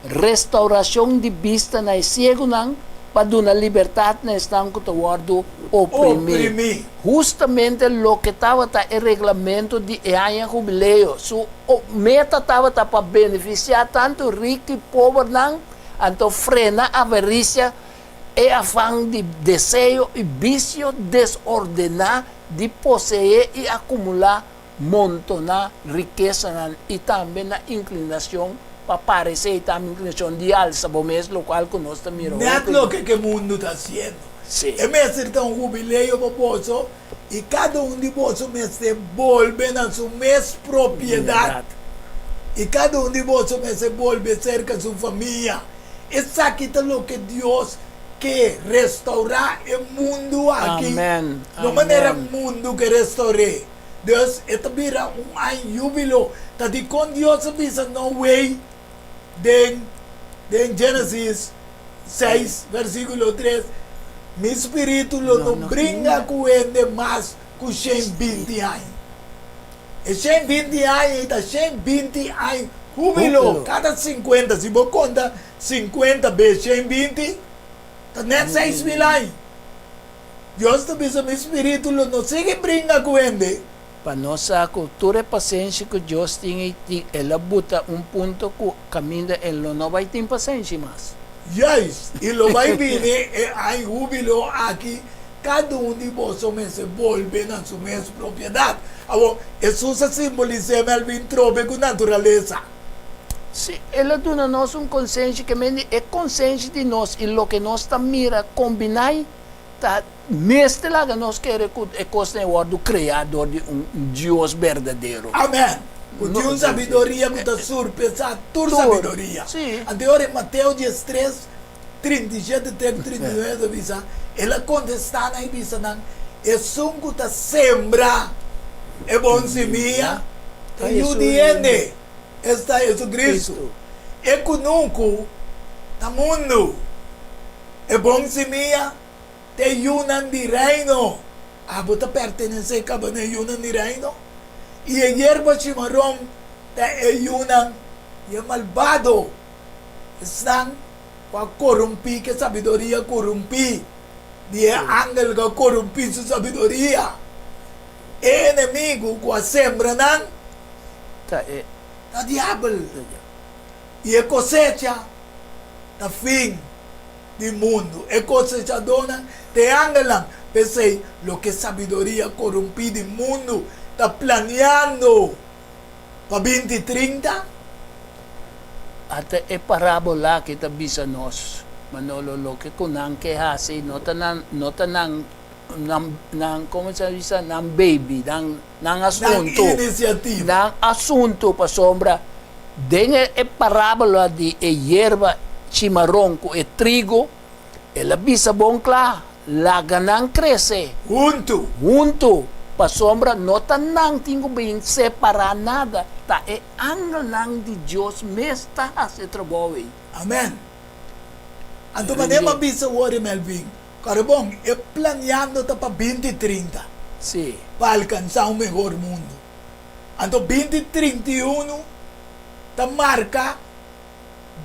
restaurashon di bista na e siegunan, pa duna libertat na esnan ku ta wòrdu oprimí. Oprimí. Hustamente loke tabata e reglamento di e aña hubileo, su meta tabata pa benefisiá tantu riku i pobernan, anto frena avarisia, e afan di deseo i bisio desordená di poseé i akumulá montoná rikesanan i tambe na inklinashon pa paresé i tambe inklinashon di alsa bo mes, lokual ku nos ta mira Nèt hopi. loke ku e mundu ta hasiendo. Sí. E mester ta un hubileo pa boso i kada un di boso mester bolbe na su mes propiedat i kada un di boso mester bolbe serka su famia. Esaki ta loke Dios ke, restourá e mundu aki. Amèn. No manera Amèn. mundu ke restour'é. Dus e ta bira un aña júbilo. Ta dikon Dios a bisa Noé den den Génesis seis versíkulo tres, Mi spiritu lo no bringa ku hende mas ku 120 aña. E 120 aña ei ta 120 aña júbilo, kada sinkuenta. Si bo konta sinkuenta bes 120, ta nèt 6000 aña. Dios ta bisa, Mi spiritu lo no sigui bringa ku hende. Pa nos sa ku tur e pasenshi ku Dios tin ei tin, el a buta un punto ku kaminda e lo no bai tin pasenshi mas. Juist, i lo bai bini e aña húbilo aki, kada un di boso mester bolbe na su mes propiedat. Awor, Hesus a simbolis'é Melvin trobe ku naturalesa. Sí, el a duna nos un konsenshi ke men di e konsenshi di nos i loke nos ta mira kombiná ta mester laga nos kere ku e kosnan ei wòrdu kreá dor di un Dios berdadero. Amèn! Ku tin un sabiduria ku ta surpesá tur sabiduria. Anto e ora e Mateo diestres, 37 te ku 39 ta bisa, El a kontestá nan i bisa nan, Esun ku ta sembra e bon simia ta Yu di hende, esta Jesucristo. E kunuku ta mundu. E bon simia ta e yunan di Reino. Abo ta pertenesé kaba na e yunan di Reino? I e yerba shimaron ta e yunan di e malbado. Esnan ku a korumpí ku e sabiduria korumpí di e angel ku a korumpí su sabiduria. E enemigu ku a sembra nan Ta e. Ta diabel. I e kosecha ta fin di mundu. E kosechadónan ta e angelnan. P'esei, loke sabiduria korumpí di mundu ta planiando pa binti trinta? Ata e parábola aki ta bisa nos, Manolo, loke ku nan ke hasi no ta nan, no ta nan, nan, nan, komo sa bisa, nan baby, nan, nan Nan asuntu. inisiativa. Nan asuntu, pasobra den e, e parábola di e yerba chimaron ku e trigo, el a bisa bon kla, Laga nan krese. Huntu. Huntu, pasobra no ta nan tin ku bin separá nada, ta e angelnan di Dios mes ta hasi e trabou ei. Amen. Anto manera mi a bisa awor e Melvin, kòrda bon, e planeando ta pa binti 30. Sí. Pa alkansá un mehor mundu. Anto binti 31 ta marka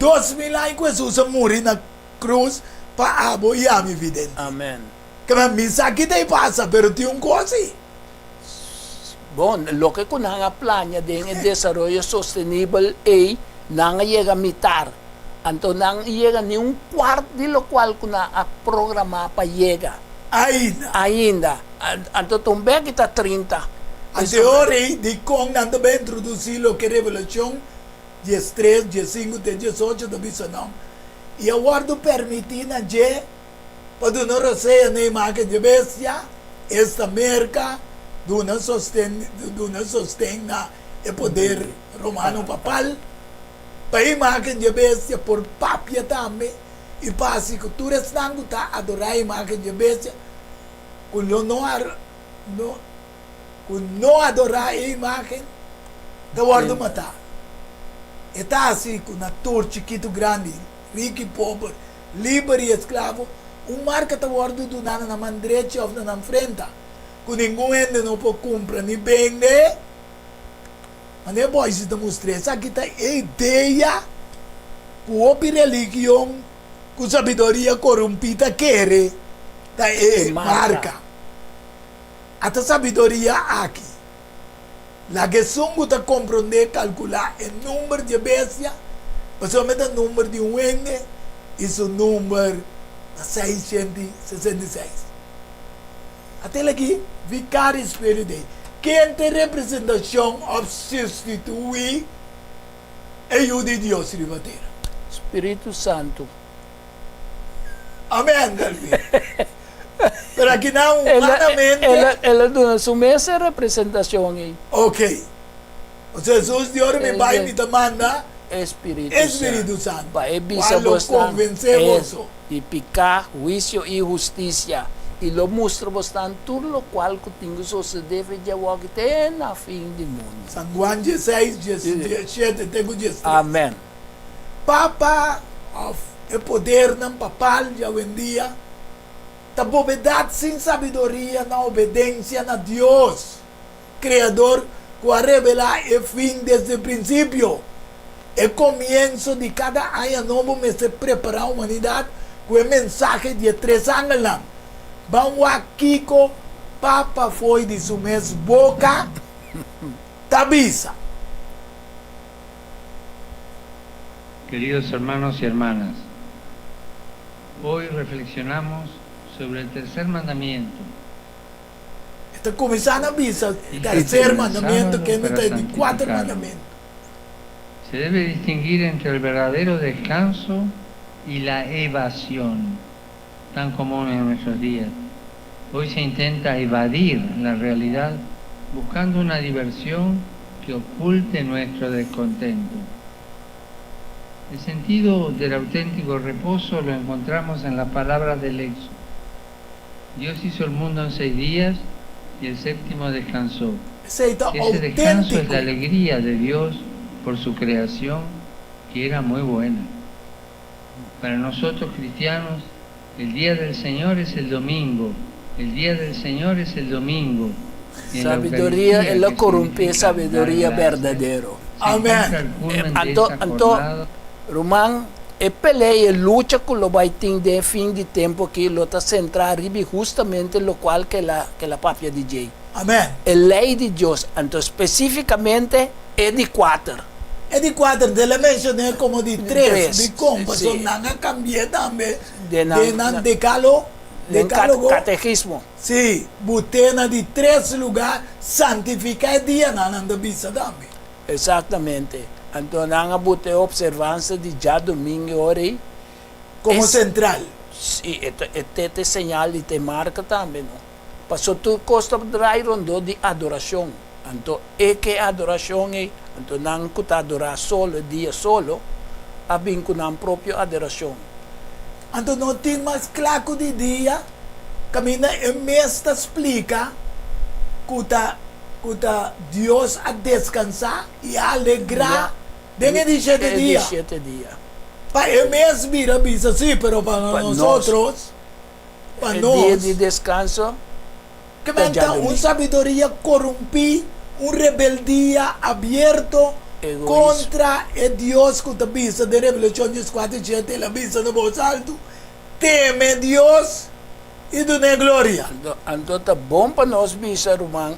2000 aña ku Hesus a muri na Cruz pa abo i ami vidente. Amen. Kema mi sa ki ta e pasa, pero tin un cos si. Bon, loke cu nan a plania den e desaroyo sostenibel ey, nan a yega mitar. Anto nan yega ni un cuart di locual cu nan a programa pa yega. Ainda. Ainda. Anto ta un beki ta 30. Anto e ora ei, dikon nan ta bai introdusí loke Revelashon 13, 15 te 18 ta bisa nan? I a wòrdu permití na dje pa duna rosea na imágen dje bestia, esta Merka, duna sosten duna sosten na e poder romano papal, pa e imágen dje bestia por papia tambe i pa hasi ku tur esnan ku ta adorá e imágen dje bestia ku lo no no ku no adorá e imágen ta wòrdu matá. E ta hasi ku na tur chikitu grandi, riku i pober, liber i esklavo, un marka ta wòrdu duná na nan man drechi òf na nan frenta, ku ningun hende no por kumpra ni bende. Manera Boise ta mustra, esaki ta e idea ku hopi religion ku sabiduria korumpí ta kere ta e marka. Ata sabiduria aki. Laga esun ku ta komprondé kalkulá e number dje bestia, pasobra mi ta number di un hende i su number ta 666. Atel aki, Vicari Spiritu Dei, ken ta e representashon òf sustituí e Yu di Dios riba tera? Spiritu Santu. Amèn, Delvin. Pero akinan humanamente. El a duna su mes e representashon ei. Ok. Osea Hesus di ora mi bai mi ta manda e Spiritu e Spiritu Santu. Pa e bisa Cual lo bosnan convence boso. Di piká, huisio i hustisia, i lo mustra bosnan tur lokual ku tin ku sosodé fe djawoki te na fin di mundu. San Juan 16, 17 te ku 13. Amèn. Papa òf e podernan papal di awendia ta bobedat sin sabiduria na obedensia na Dios, Kreador ku a revelá e fin desde prinsipio. E komienso di kada aña nobo mester prepará humanidat ku e mensahe di e tres angelnan. Ban wak kiko Papa fo'i di su mes boka ta bisa. Queridos hermanos y hermanas, hoy reflexionamos sobre el tercer mandamiento. E ta kuminsá na bisa tercer mandamiento kende ta e di kuater mandamiento. Se debe distinguir entre el verdadero descanso y la evasión, tan común en nuestros días. Hoy se intenta evadir la realidad buscando una diversión que oculte nuestro descontento. El sentido del auténtico reposo lo encontramos en las palabras del Éxodo. Dios hizo el mundo en seis días y el séptimo descansó. Esei ta Ese descanso es outéntiko. la alegría de Dios por su creación, que era muy buena. Para nosotros cristianos, el día del Señor es el domingo, el día del Señor es el domingo. Y en la Sabiduria, Eucaristía, e lo que korumpí e significa dar sabiduria gracias, berdadero. se encuentra Amèn. el culmen de Anto, esa anto, jornada. ruman, e pelea i e lucha ku lo bai tin den e fin di tempu akí lo ta sentrá riba hustamente lokual ku el a, ku el a papia di djei. Amèn. E lei di Dios, anto spesífikamente e di kuater. E di kuater, te el a menshoné komo di tres, Tres, dikon? Pasobra sí. nan a kambi'é tambe Den nan, den nan dekalo, den dekalogo. kategismo. Sí, but'é na di tres lugá, santifiká e dianan, nan ta bisa tambe. Exactamente. Anto nan a buta e observansa di djadomingo ora ei. Como Es, central. sí, e ta, e te te señal di te marca tambe, no? Paso tur cos ta draai rondó di adoracion. Anto e ke adoracion ei, anto nan cu ta adorá solo, e dia solo, a bin cu nan propio adoracion. Anto no tin mas cla cu di dia caminda e mes ta splica cu ta cu ta Dios a descansá i a alegrá den e di shete dia. Pa e mes bira bisa, sí, pero pa nosotros, pa nos, ke men ta un sabiduria corumpí, un rebeldia abierto contra e Dios cu ta bisa den Revelacion 14 i shete, el a bisa na bos altu, Teme Dios i dun'é gloria. Anto ta bon pa nos bisa, ruman,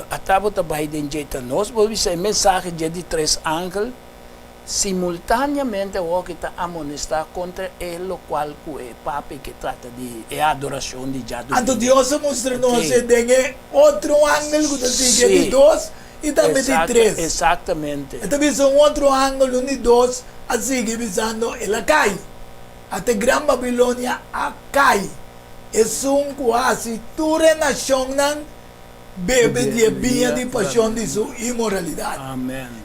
ata bo ta bai den dje, ta nos bo bisa e mensahe dje di tres angel. Simultáneamente awor ta amonestá kontra e lokual ku e papia ke trata di e adorashon di djadumingu. Anto Dios a mustra nos e den e otro angel ku ta sigui e di dos i tambe di tres. Eksaktamente. E ta bisa un otro angel, un di dos, a sigui bisando, El a kai! Ata e gran Babilonia a kai, esun ku a hasi tur e nashonnan bebe di e biña di pashon di su inmoralidat.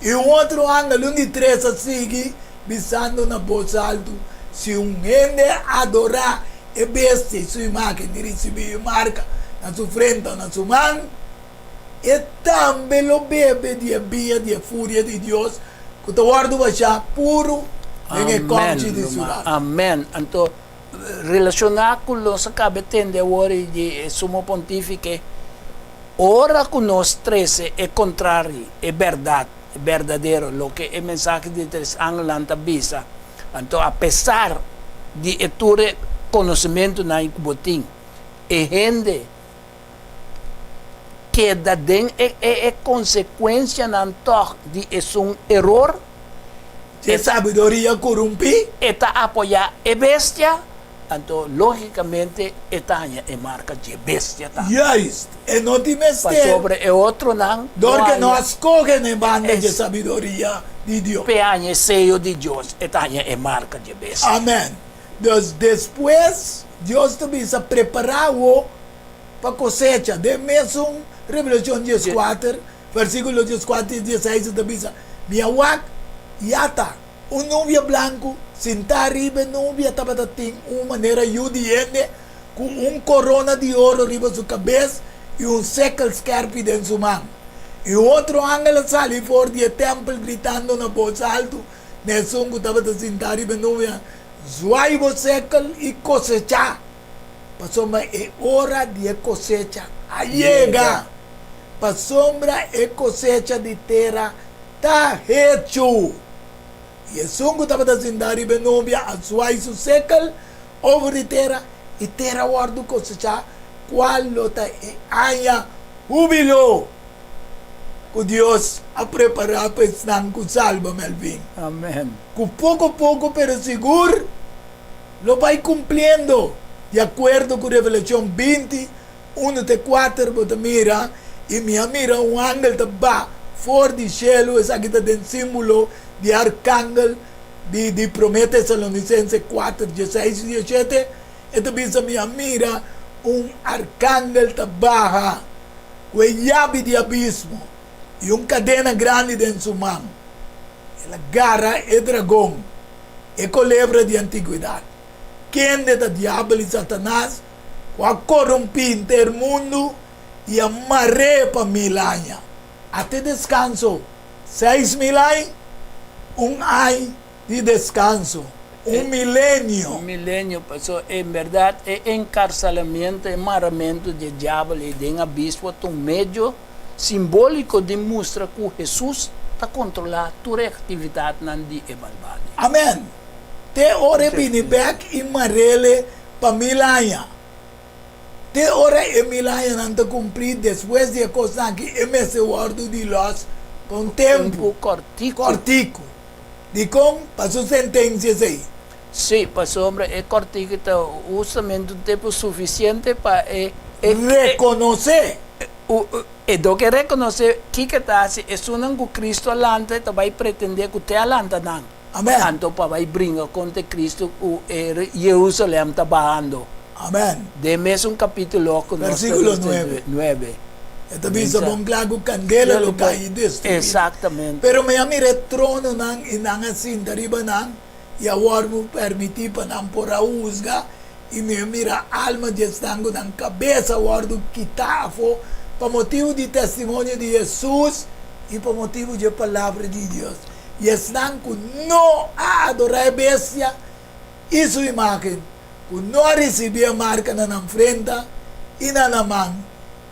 I un otro angel, un di tres, a sigui bisando na bos altu, Si un hende adorá e bestia i su imágen i risibí e marka na su frenta o na su man, e tambe lo bebe di e biña di e furia di Dios ku ta wòrdu bashá puru den e kòmchi di su rabia. Amèn. Anto, relashoná ku nos a kaba tende awor di e Sumo Pontífike, ora ku nos trese e kontrari, e bèrdat, e berdadero, loke e mensahe di e tres angelnan ta bisa, anto apesar di e tur e konosementunan ku bo tin, e hende keda den e e konsekuensianan tòg di esun eror. E sabiduria korumpí. E ta apoyá e bestia, anto lógikamente e ta haña e marka dje bestia tambe. Juist, e no tin mester. Pasobra e otronan no Dor ke no haña. a skohe na e banda dje sabiduria di Dios. P'e haña e seyo di Dios, e ta haña e marka dje bestia. Amèn. Dus despues Dios ta bisa, Prepará awor pa kosecha. Den mesun Revelashon dieskuater, versíkulo dieskuater i dieseis e ta bisa, Mi a wak, i ata, un nubia blanku, sintá riba e nubia tabata tin un manera yu di hende ku un korona di oro riba su kabes i un sekel skèrpi den su man. I un otro angel a sali for di e tèmpel gritando na bos altu na esun ku tabata sintá riba e nubia, Zwai bo sekel i kosechá, pasobra e ora di e kosecha a yega, pasobra e kosecha di tera ta hechu. I esun ku tabata sintá riba e nubia a zwai su sekel over di tera, i tera a wòrdu kosechá, kual lo ta e aña húbilo ku Dios a prepará pa esnan ku salba, Melvin. Amen. Ku poko poko pero sigur lo bai kumpliendo di akuerdo ku Revelashon 20, unu te kuater bo ta mira, I mi a mira un angel ta ba for di shelu, esaki ta den símbolo di arkangel di di Promé Tesalonisense kuater, dieseis i dieshete, e ta bisa mi a mira un arkangel ta baha ku e yabi di abismo i un kadena grandi den su man. El a gara e dragon, e kolebra di antigwedat, kende ta Diabel i Satanas, ku a korumpí henter mundu i a mar'é pa mil aña. Ata deskanso, 6000 aña, un aña di deskanso, un milenio. Un milenio, pasobra en bèrdat e enkarselamentu, e maramentu di e diabel ei den abismo ta un medio simbóliko di mustra ku Hesus ta kontrolá tur e aktividatnan di e malbado. Amèn! Te ora e bini bèk i mar'el pa mil aña. Te ora e mil añanan ta kumplí, despues di e kosnan aki e mester wòrdu di lòs pa un tempu kòrtiku. Dikon? Pa su sentensia esei. Sí, pasobra e kòrtiku ta hustamente un tempu sufisiente pa e. Rekonosé. E do ke rekonosé kiko ta hasi esunnan ku Kristu a lanta, e ta bai pretendé ku te a lanta nan. Amèn. Anto pa bai bringa kontra Kristu ku e Jerusalèm ta bahando. Amèn. Den mesun kapítulo ku nos ta Versíkulo lesa nuebe. nuebe. E ta bisa bon kla ku kandela lo kai i destruí. Eksaktamente. Pero mi a mira e trononan i nan a sinta riba nan, i awor mi permití pa nan por a husga, i mi a mira alma di esnan ku nan kabes a wòrdu kitá afó pa motibu di testimonio di Hesus i pa motibu di e palabra di Dios, i esnan ku no a adorá e bestia i su imágen, ku no a risibí e marka na nan frenta i na nan man,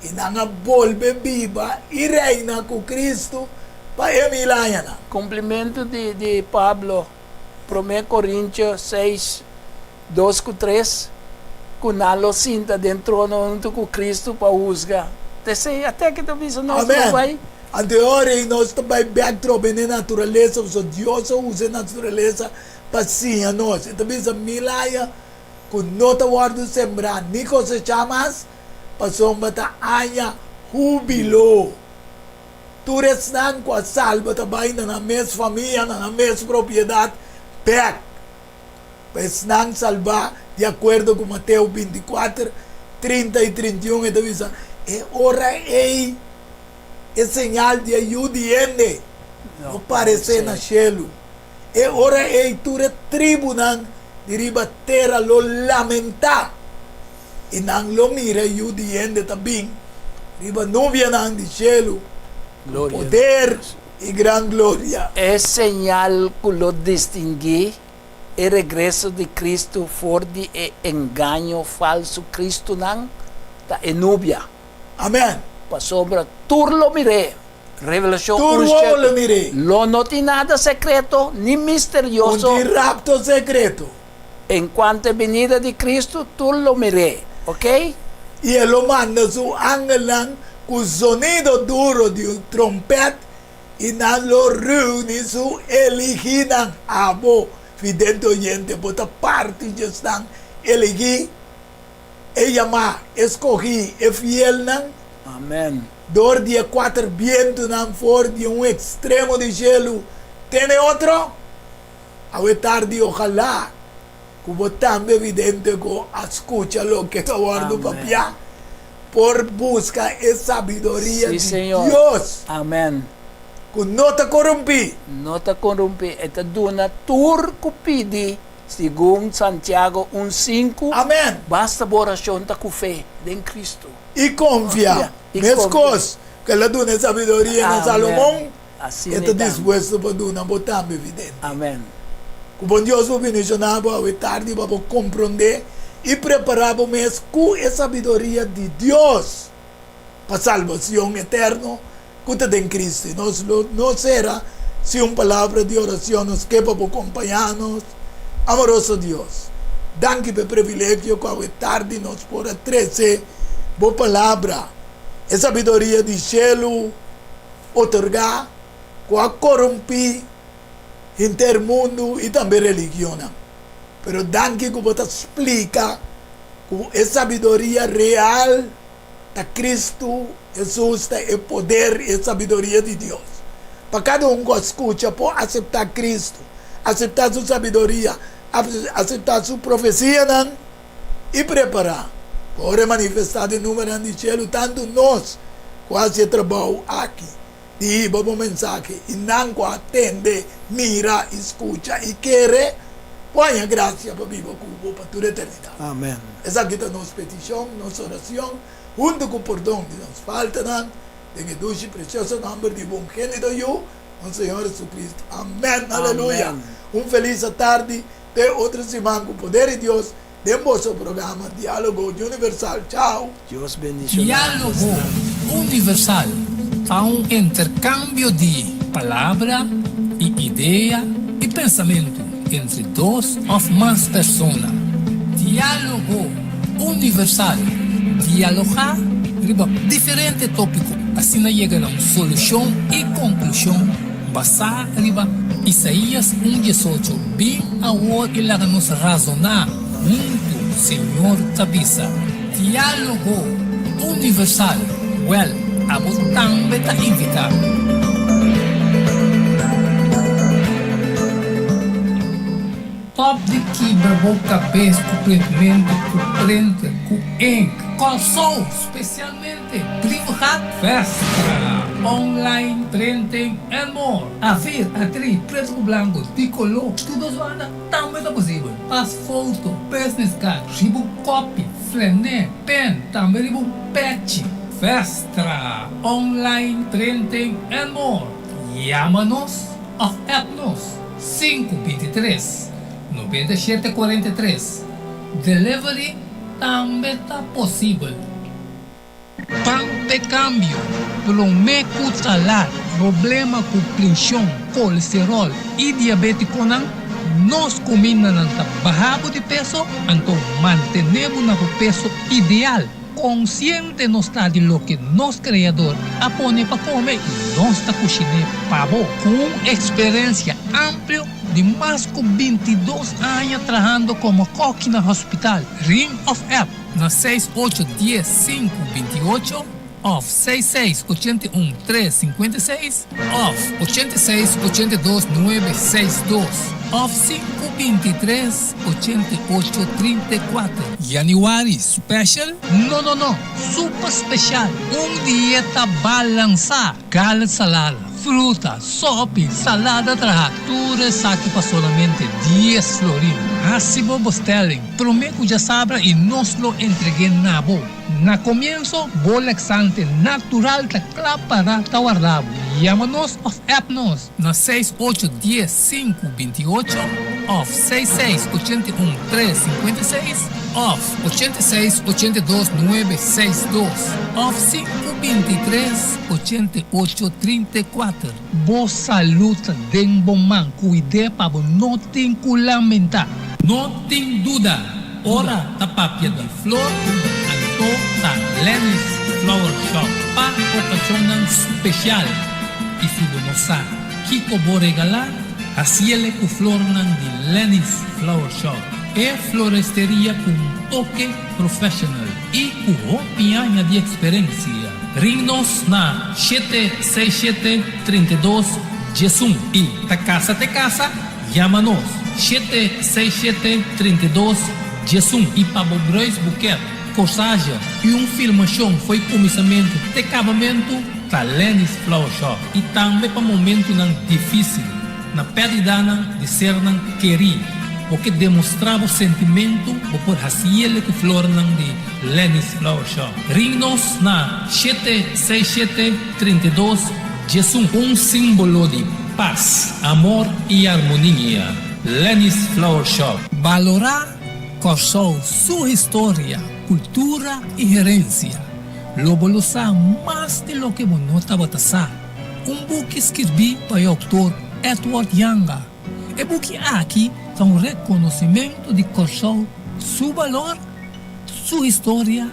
i nan a bolbe biba i reina ku Kristu pa e mil añanan. Kumplimentu di di Pablo, Promé Korintio seis, dos ku tres, ku nan lo sinta den trono huntu ku Kristu pa husga. T'esei ate ki ta bisa nos lo Amèn. bai. Anto e ora ei nos ta bai bèk trobe na e naturalesa, pasobra Dios a usa e naturalesa pa siña nos. E ta bisa mil aña ku no ta wòrdu sembrá ni kosechá mas, pasobra ta aña húbilo. Tur esnan ku a salba ta bai na nan mes famia, na nan mes propiedat bèk. Pa esnan salbá, di akuerdo ku Mateo 24, 30 i 31, e ta bisa, E ora ei e señal di e Yu di hende lo paresé na shelu. E ora ei tur e tribunan di riba tera lo lamentá, i nan lo mira e Yu di hende ta bin riba nubianan di shelu ku poder i gran gloria. E señal ku lo distinguí e regreso di Kristu for di e engaño falsu kristunan ta e nubia. Amen. Pasobra tur lo mir'é. Revelashon Tur un wowo shete. lo mir'é. Lo no tin nada sekreto ni Un misterioso. tin rapto sekreto. En kuanto e binida di Kristu, tur lo mir'é. Oké? I e lo manda su angelnan ku zonido duro di un trompèt, i nan lo reuni su eligínan. Abo, vidente oyente, bo ta parti dje esnan eligí, e yamá, e skohí, e fielnan? Amèn. Dor di e kuater bientunan for di un ekstremo di shelu te na e otro? Awe tardi ojalá ku bo tambe vidente ku a skucha loke ta wòrdu papiá por buska e sabiduria Sí, di Señor. Dios Amèn. ku no ta korumpí. No ta korumpí. E ta duna tur ku pidi, segun Santiago un sinku. Amèn. Basta bo orashon ta ku fe den Kristu. I konfia. I konfia. Meskos ku el a duna e sabiduria na Amèn. Salomon, Asina E ta e tambe. dispuesto pa duna bo tambe vidente. Amen. Ku bon Dios por bendishoná bo awe tardi pa bo komprondé i prepará bo mes ku e sabiduria di Dios pa salbacion eterno ku ta den Cristo. I nos lo no sera sin un palabra di oracion. Nos ke pa bo kompañá nos. Amoroso Dios, danki pa e privilegio ku awe tardi nos por a trese bo palabra, e sabiduria di shelu, otorgá ku a korumpí henter mundu i tambe religionnan. Pero danki ku bo ta splika ku e sabiduria real ta Kristu Hesus, ta e poder i e sabiduria di Dios. Pa kada un ku a skucha por aseptá Kristu, aseptá su sabiduria, aseptá su profesianan i prepará pa ora e manifestá den numenan di shelu, tantu nos ku hasi e trabou aki di hiba bo mensahe i nan ku a tende, mira i skucha i kere, por haña grasia pa biba ku bo pa tur eternidat. Amen. Esaki ta nos petishon, nos orashon, huntu ku pordon di nos faltanan, den e dushi i presioso nòmber di bo ungénito Yu, nos Señor Jesucristo. Amen. Aleluya. Amen. Un felis atardi. Te otro siman ku poder di Dios den boso programa Diálogo Universal. Chao! Dios bendiciona Diálogo bosnan. Universal ta un interkambio di palabra i idea i pensamentu entre dos òf mas persona. Diálogo Universal, dialogá riba diferente tópiko asina yega na un solushon i konklushon Basá riba Isaías un diesocho, Bin awor i laga nos razoná huntu, Señor ta bisa. Diálogo Universal, Wèl, abo tambe ta invitá. Stop di kibra bo kabes ku printmentu ku printer ku ink. Kòrsou, spesialmente. Brievengat Vestra, online printing and more. Afir, atri, pretu ku blanku, di koló, tur dos banda tambe ta posibel. Pas foto, business card, riba un kopi, flené, pen, tambe riba un pechi. Vestra, online printing and more. Yama nos òf app nos, 523, 97 43. Delivery tambe ta posibel. Pan p'e kambio, promé ku ta lat. Problema ku prenshon, kolesteròl i diabétikonan, nos kumindanan ta baha bo di peso, anto mantené bo na bo peso ideal. Konsiente nos ta di loke nos Kreador a pone pa kome i nos ta kushin'é pa bo. Ku un eksperensia amplio di mas ku 22 aña trahando komo kòki na hospital, ring òf app na seis ocho dies sinku binti ocho òf seis seis 81 tres 56 òf 86 82 nuebe seis dos òf 5 23 88 34. Januari special? No no no, super special! Un dieta balansá, garlic salada, fruta, sopi, salada trahá, tur esaki pa solamente 10 florin. Hasi bo bestelling promé ku djasabra i nos lo entreg'é na bo. Na komienso, bo laxante natural ta kla pará ta warda bo. Yama nos òf app nos na 6 8 10 5 28 òf 6 6 81 3 56 òf 86 82 9 6 2 òf 5 23 88 34. Bo salú ta den bo man, kuid'é pa bo no tin ku lamentá. No tin duda, ora ta papia di flor, anto ta Lenny's Flower Shop pa okashonnan spesial. I si bo no sa kiko bo regalá, hasiele ku flornan di Lenny's Flower Shop. E floresteria ku un toke professional i ku hopi aña di eksperensia. Ring nos na 767 32 11 i ta kasa te kasa, yama nos 767 32 11 i pa bo bruidsboeket, corsage i un filmashon for di kuminsamentu te kabamentu, ta Lenny's Flower Shop. I tambe pa momentonan difísil, na pèrdidanan di sernan kerí, bo ke demostrá bo sentimentu, bo por hasiele ku flornan di Lenny's Flower Shop. Ring nos na 767 32 11, un símbolo di pas, amor i armonia. Lenny's Flower Shop. Balorá Kòrsou su historia, kultura i herensia. Lo bo lo sa mas di loke bo no tabata sa. Un buki skirbí pa e outor Edward Yanga. E buki aki ta un rekonosimentu di Kòrsou su balor, su historia,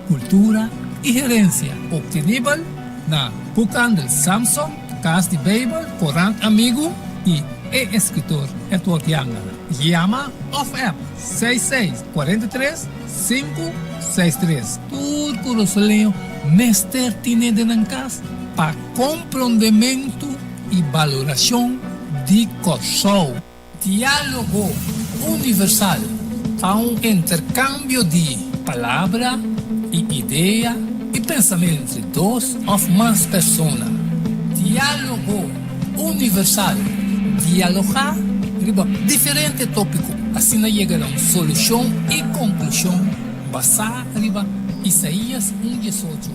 kultura i herensia. Optenibel na Boekhandel Samson, Kas di Beibel, Korant Amigu i e eskritor Edward Yanga. Yama òf app 66 43 5 63. Tur kurasoleño mester tine den nan kas pa komprondementu i balorashon di Kòrsou. Diálogo Universal ta un interkambio di palabra i idea i pensamentu entre dos òf mas persona. Diálogo Universal, dialogá riba diferente tópiko, asina yega na un solushon i konklushon basá riba Isaías 1:18.